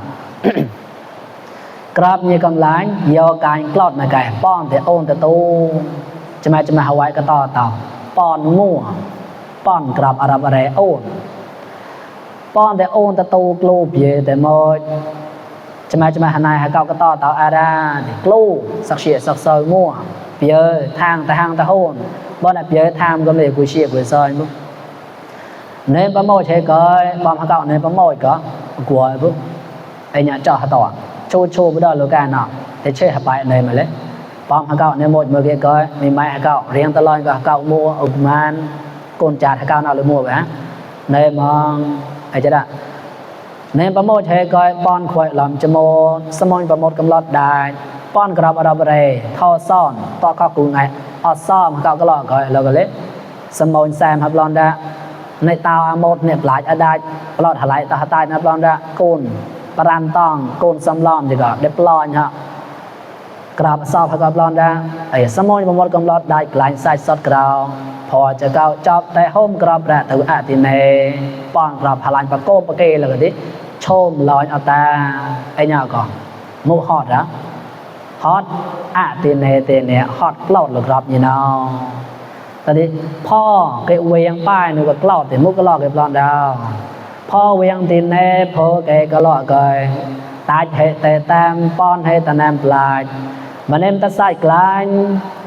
กราบเนี่ยกำลังยอการกลอดไม่ไกลป้อนแต่โอนแต่โตจะมาหาไว้ก็ต่อป้อนงัวป้อนกราบอะไรโอนป้อนแต่โอนแต่โตกลูบเยแต่หมดจะมาหานายหาเก่าก็ต่ออาดากลูสักเฉียสักซอยงัวเปียทางแต่โหนบ่ได้เปียทางก็เลยกุเฉียกุซอยบุ๊เนปะโมยเชกอยป้อมหาเก่าเนปะโมยก็กลัวบุ๊ไอ้เนี่ยจ่อหาต่อโชว์บ่ได้โลกาเนาะแต่เชื่อหาไปเนมาเลยป้อมหาเก่าเนหมดมื้อเกกอยมีไม้หาเก่าเรียงตลอดก็หาเก่ามัวอุปมาณโกนจาดหาเก่าเนาะหรือมัวบ่ฮะเนมองไอ้จะได้เนปะโมยเชกอยป้อนควายลำจโมสมอยประโมทกำลอดได้ป้อนกราบอะไรท่อซ่อนต่อข้อกูไงออดซ่อมหาเก่าก็ลอกอยแล้วก็เลยสมอยแซมฮับลอนดาในตาโมดเนี่ยหลายอดาปลอดหลายตาตายนับลองได้กูนปรานต้องกูนสำลอมดีกว่าเด็บปลอนฮะกราบสอบกับลอนได้ไอ้สมอยประมวลกำลอดได้กลายใส่สดกราวพอจะเก้าจอบแต่ห้มกราบแระตัวอาติเนป้อนกราบพลานปะโก้ปะเกลเลยดิชมลอยเอาตาไอ้เนี่ยก่อนมูฮอดนะฮอดอาติเนเตเนฮอดปลอดหรือกราบยี่น้องตอนนี้พ่อเกเวียงป้ายนึกว่ากลอดแต่มุกก็ลอกเก็บลอนดาวพ่อเวียงตีนเน่พ่อเกก็ลอกเกยตายเหตุแต่แต้มป้อนให้ตะแนมปลายมันเอ็มตะไส้กลาย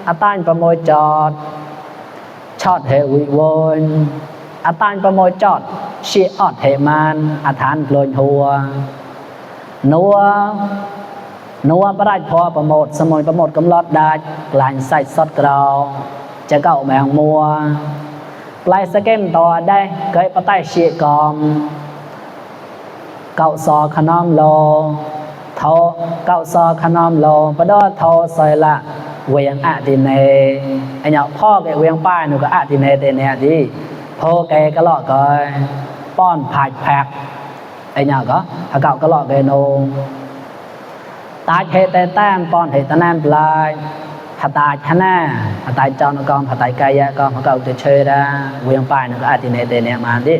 อาตานประโมยจอดชอดเหวิวนอาตานประโมยจอดเชียอดเหมันอาทานโกลนหัวนัวประได้พอประโมทสมอยประโมทกำลอดได้กลายใส่สดกราวจะเก่าแมงมัวปลายสเก็มต่อได้เกยปะใต้เชียกอมเก่าซอขนอมโลเท่าเก่าซอขนอมโลปะดอเท่าซอยละเวียงอะติเนไอ้เนี่ยพ่อแกเวียงป้ายหนูก็อะติเนเตเนดีพ่อแกก็ลอกเกยป้อนผายแพกไอ้เนี่ยก็ถ้าเก่าก็ลอกเกยนงตาเทแต่แต้มป้อนเหตะแนมปลายหาตายชนะหาตายจอนกองหาตายกายะกองเขาเก่าจะเชยได้เวียงป้ายนึกอาติเนเตเนมาดิ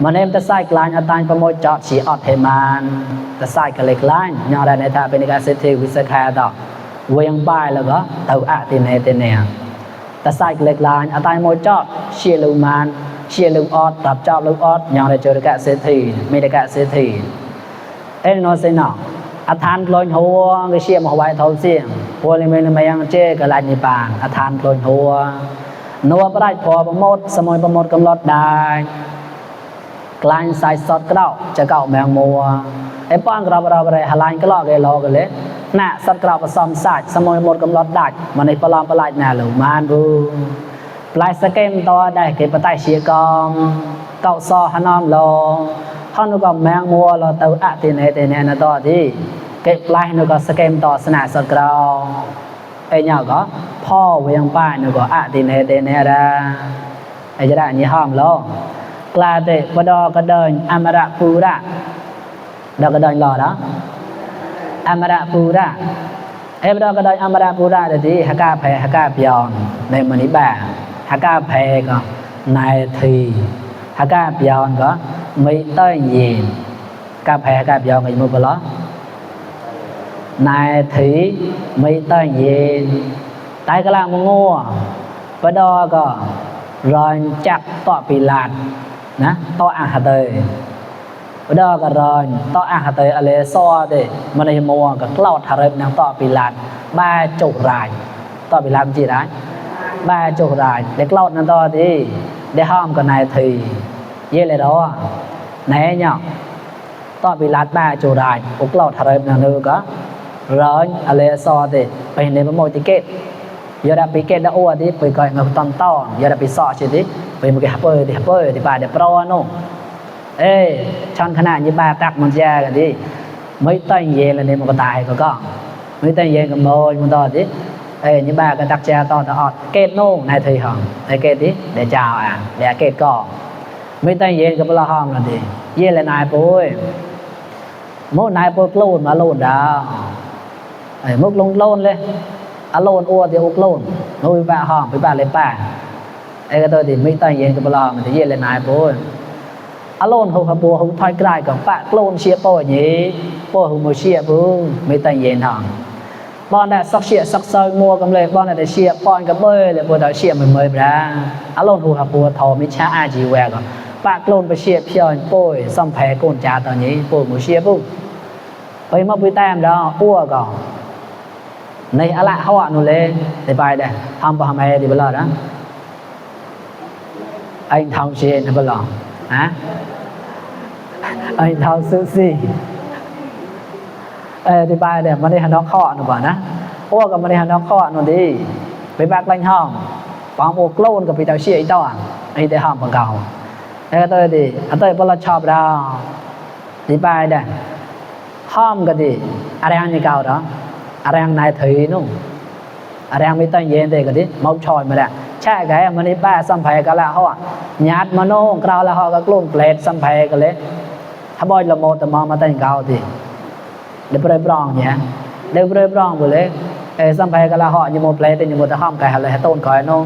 มันเอ็มตะไซกลายอาตายประโมยจอดฉีออดเทมานตะไซกะเล็กลายยอได้ในท่าเป็นการเซติวิสคาต่อเวียงป้ายแล้วก็เตาอาติเนเตเนตะไซกะเล็กลายอาตายโมยจอดเชียลูมานเชียลูออดตับจอบลูออดยอได้เจอได้กะเซติไม่ได้กะเซติเอ็นโนเซนออาทานโกลนหัวก็เชี่ยมาไว้เท่าเสียงพวกนี้ไม่ยังเจ๊ก็ลายในป่าอาทานโกลนหัวนัวประได้พอประโมทสมอยประโมทกำลอดได้กลายใส่สดกระเดาจะเก่าแมงมัวไอ้ป้อนกระเราอะไรหลายก็ลอกไอ้ลอกกันเลยน่ะสดกระเราผสมใส่สมอยหมดกำลอดได้มันในปลอมปลายหน้าหรือมานบูปลายสเกมต่อได้เก็บปะใต้เชียกอม เก่าซอหนอมลอเขานุก็แมงมัวเราเตาอะติเนเตเนนะต่อที่เก็บไล่นุก็สเกมต่อสนาสกราวไอ้เนี่ยก็พ่อเวียงป้ายนุก็อะติเนเตเนราไอ้จะได้นี่ห้อมลอกลาเตปดอกระเดินอมระปูระดอกระเดินรอแล้วอมระปูระไอ้ปดอกระเดินอมระปูระเดี๋ยวที่ฮักกาแพฮักกาพยองในมณีบ่าฮักกาแพก็นายทีฮักกาพยองก็ไม่ต้อยเย็นกาแพฮักกาพยองก็ยังไม่พอนายทีไม่ต้อยเย็นตายกะลามงัวปดอก็รอนจักต่อปีลาดนะต่ออาหาเตยปดอก็รอนต่ออาหาเตยอะไรซ้อเด้มันในมัวก็กลอดทะเรบนางต่อปีลาดบ้าจุกรายต่อปีลาดจีได้บ้าจุกรายเด็กลอดนั่นต่อที่ได้ห้ามกับนายทีเย่เลยđóไหนเนี่ยต่อปีลาดบ้าจุกรายอุกลอดทะเรบนางนึก็ร้อนอะไรซ้อเด้ไปในพระโมติเกตยาดาปิเกตดาอ้วดิไปก่อยมาตอนต้อนยาดาปิซอชิดิไปมุกฮัปเปอร์ดิป่าเดปรอโนชันขนาดยี่บ้าตักมันแย่กันดิไม่ต้อยเย็นแล้วเนี่ยมันก็ตายก็ไม่ต้อยเย็นกับโมยมันต่อดิยี่บ้าก็ตักแย่ต่ออดเกตโน่นายทีห้องไอ้เกตดิเดี๋ยวจ้าเดี๋ยวเกตก็ไม่ต้อยเย็นกับเราห้องนั่นดิเย็นเลยนายปุ้ยมุกนายปุ้ยกลูนมาลูนดาวมุกลงโลนเลยอโลนอ้วที่อุกโลนโน้ยบ้าห้องไปบ้านเลยป้าไอ้ก็ตัวที่ไม่ต้อยเย็นกับเรามันจะเย็นเลยนายปุ้ยอโลนหูขบัวหูถอยกลายกับป้าโกลนเชียโป้อย่างนี้โป้หูโมเชียปุ้ยไม่ต้อยเย็นห้องบอลได้สักเชียสักซอยมัวกันเลยบอลได้เชียปอนกับเบยเลยปุ้ยได้เชียเหมือนๆบ้าอโลนหูขบัวทอมิชาอาจีแวกป้าโกลนไปเชียเพียนปุ้ยซ่อมแพ้โกนจ่าตอนนี้ปุ้ยโมเชียปุ้ยไปมาปุ้ยแต้มดาวอ้วก่อนในอะไรเขาอ่ะนู่นเลยได้ไปได้ทำไปทำไมดีบ้างนะไอ้ทำเชียนบ้างฮะไอ้ทำซื้อสิดีไปได้มาได้หันน้องข้อนู่นบ่นะอ้วกับมาได้หันน้องข้อนู่นดีไปแบกแรงห้องปองโอกโลนกับไปเตาเชียไอ้ต่อไอ้ได้ห้องของเก่าไอ้ก็ตัวดีอันตัวพอเราชอบเราดีไปได้ห้องก็ดีอะไรอันนี้เก่าเนาะอะไรอย่างนายถีนู่นอะไรอย่างไม่ต้องเย็นเด็กก็ดิมอบชอยมาแล้วใช่ไงมันนี่ป้าสัมผัสกันแล้วเขาอ่ะญาติมโนกล่าวแล้วเขาก็กลุ่มเปลดสัมผัสกันเลยถ้าบ่อยละโมตมองมาตั้งเก่าทีเดี๋ยวเปรย์ปรองเนี่ยเดี๋ยวเปรย์ปรองไปเลยสัมผัสกันแล้วเขาอย่าโมเปลดอย่าโมตะห้อมกันเลยให้ต้นก่อยนู่น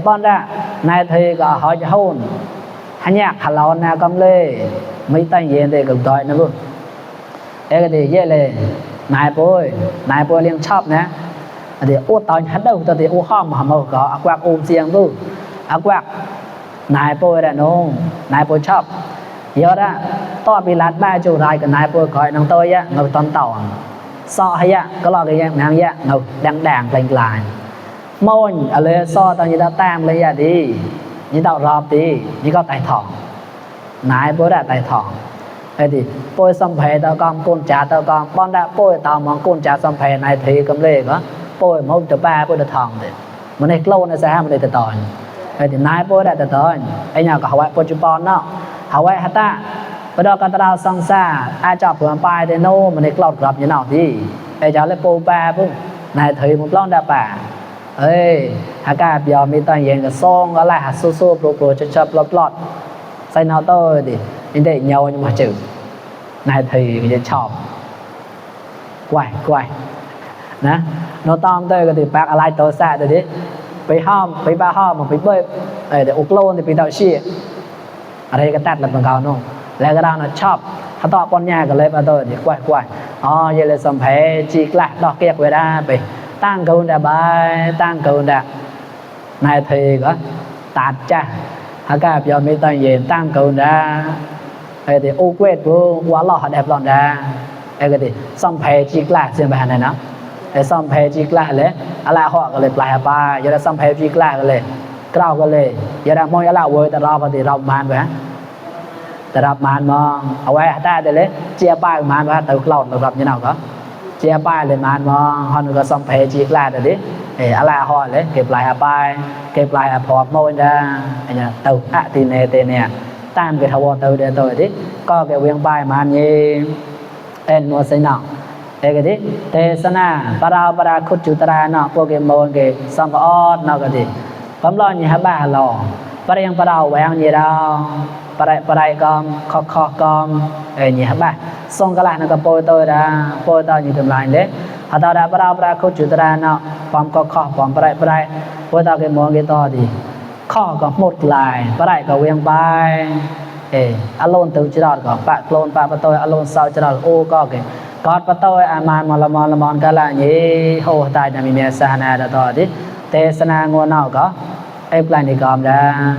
ป้อนได้นายถีก็เขาจะหุ่นหันยากหันเราหน้ากำเลยไม่ต้องเย็นเด็กกับดอยนะลูกก็ดีเยอะเลยนายปุ้ยเลี้ยงชอบนะเดี๋ยวอ้วตอนฮัดเดิลตอนเดี๋ยวอ้วข้อมหามาก็อักวักอุ้มเสียงดูอักวักนายปุ้ยได้น้องนายปุ้ยชอบเยอะนะต่อปีรัดบ้าจูไรกับนายปุ้ยคอยน้องโตยะเงาตอนเต่าซอให้ยะก็รอกันยังนางยะเงาดังๆกลายๆมอนอะไรซอตอนนี้เราแต้มเลยยะดีนี่เรารอบดีนี่ก็ไต่ทองนายปุ้ยได้ไต่ทองไอ้ดิป่วยสัมเพตากองก้นจ่าตากองป้อนได้ป่วยตามองก้นจ่าสัมเพนายทีกำเล่ก็ป่วยมุดจะแปรป่วยจะทองเด็ดมันในกล้าในแซ่มันเลยแต่ตอนไอ้ดินายป่วยได้แต่ตอนไอ้เนี่ยก็หาไว้ปัจจุบันเนาะหาไว้ฮัตตาไปดอกกันตราสังสาอาจับเผื่อปลายเดโนมันในกล้ากลับอย่างนั้นที่ไอ้เจ้าเลยป่วยแปรปุ๊บนายทีมันปล้องได้แปรหากาบยอมมีตอนเย็นกับซองก็ไล่หาสู้ๆโปรชับๆปลอดใส่นอเตอร์ดินี่ได้เงาอยู่มาจืดนายทีก็จะชอบกวายนะโนตอมเตอร์ก็ติดปากอะไรตัวแซ่ตัวนี้ไปห้อมไปบ้าห้อมไปเบิ้ลเดี๋ยวอุกโลนไปเตาเชี่ยอะไรก็ตัดหลังของเขาโน่แล้วก็เราเนาะชอบถ้าต่อปนยาก็เลยมาตัวนี้กวายอ๋อเยลสัมเพจีกละดอกเกียกเวลาไปตั้งเกาดาบายตั้งเกาดานายทีก็ตัดจ้ะหากาบยอมไม่ต้องเย็นตั้งเกาดาthì ô quét vô quá lọ đẹp lọn ra cái xong phê chiếc lại xem bài này nó để xong phê chiếc lại lấy ala họ cái lấy lại ba giờ là xong phê chiếc lại cái lấy cao cái lấy giờ là mong là vui ta lo vào thì rộng màn vậy ta rộng màn mà ở đây ta để lấy chia bài màn và từ lọt được gặp như nào đó chia bài lấy màn mà họ được xong phê chiếc lại rồi đấy để ala họ lấy kẹp lại bài kẹp lại phọp môi ra từ thì này tam cái thầu từ để tôi đi có cái viên bài mà như en nó xây nào cái gì thế sana para khut chu tara nó Pokemon cái xong có nó cái gì bấm lo như ba lò para quẹng gì đâu para con kho con như ba xong cái lại nó có poi tôi ra poi tôi như tầm lại đấy họ tao đã para khut chu tara nó pom kho pom para poi tao cái món cái to thì kho có một lại para có viên bài alone từ chỉ đó có bạn clone bạn tôi alone sau chỉ đó ô có cái còn bắt tôi mà làm cái là như hồ tài là mình sa na đó thôi đi thế sana nguồn nào có em lại đi cầm ra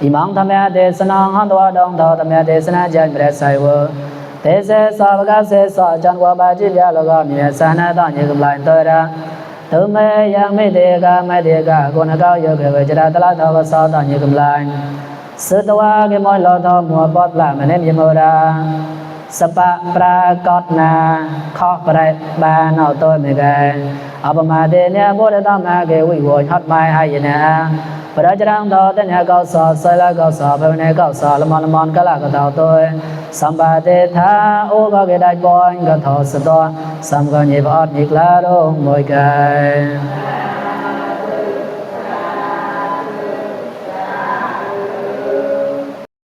imam tham gia thế sana han đó đông thọ tham gia thế sana chân bề sai vợ thế sẽ sao các sẽ sao chân qua ba chỉ là lo mình sa na đó như cầm lại tôi ra từ mấy yang mấy đề ca con cao giờ cái về chỉ là tala thọ sao đó như cầm lại sự đó cái môi lo thọ mua bớt lại mà nem như mơ ra sapa prakotna kho prai ba nào tôi mày cái mà để nha bố để tao mà cái quỷ quỷ hot mai hay vậy nè bây giờ đang đó tên nhà cao sò xây là cao sò bên này cao sò làm món cái là cái tao tôi samba để tha ô có cái đại boy cái thọ sờ to sam có nhịp hot nhịp lá đâu mỗi cái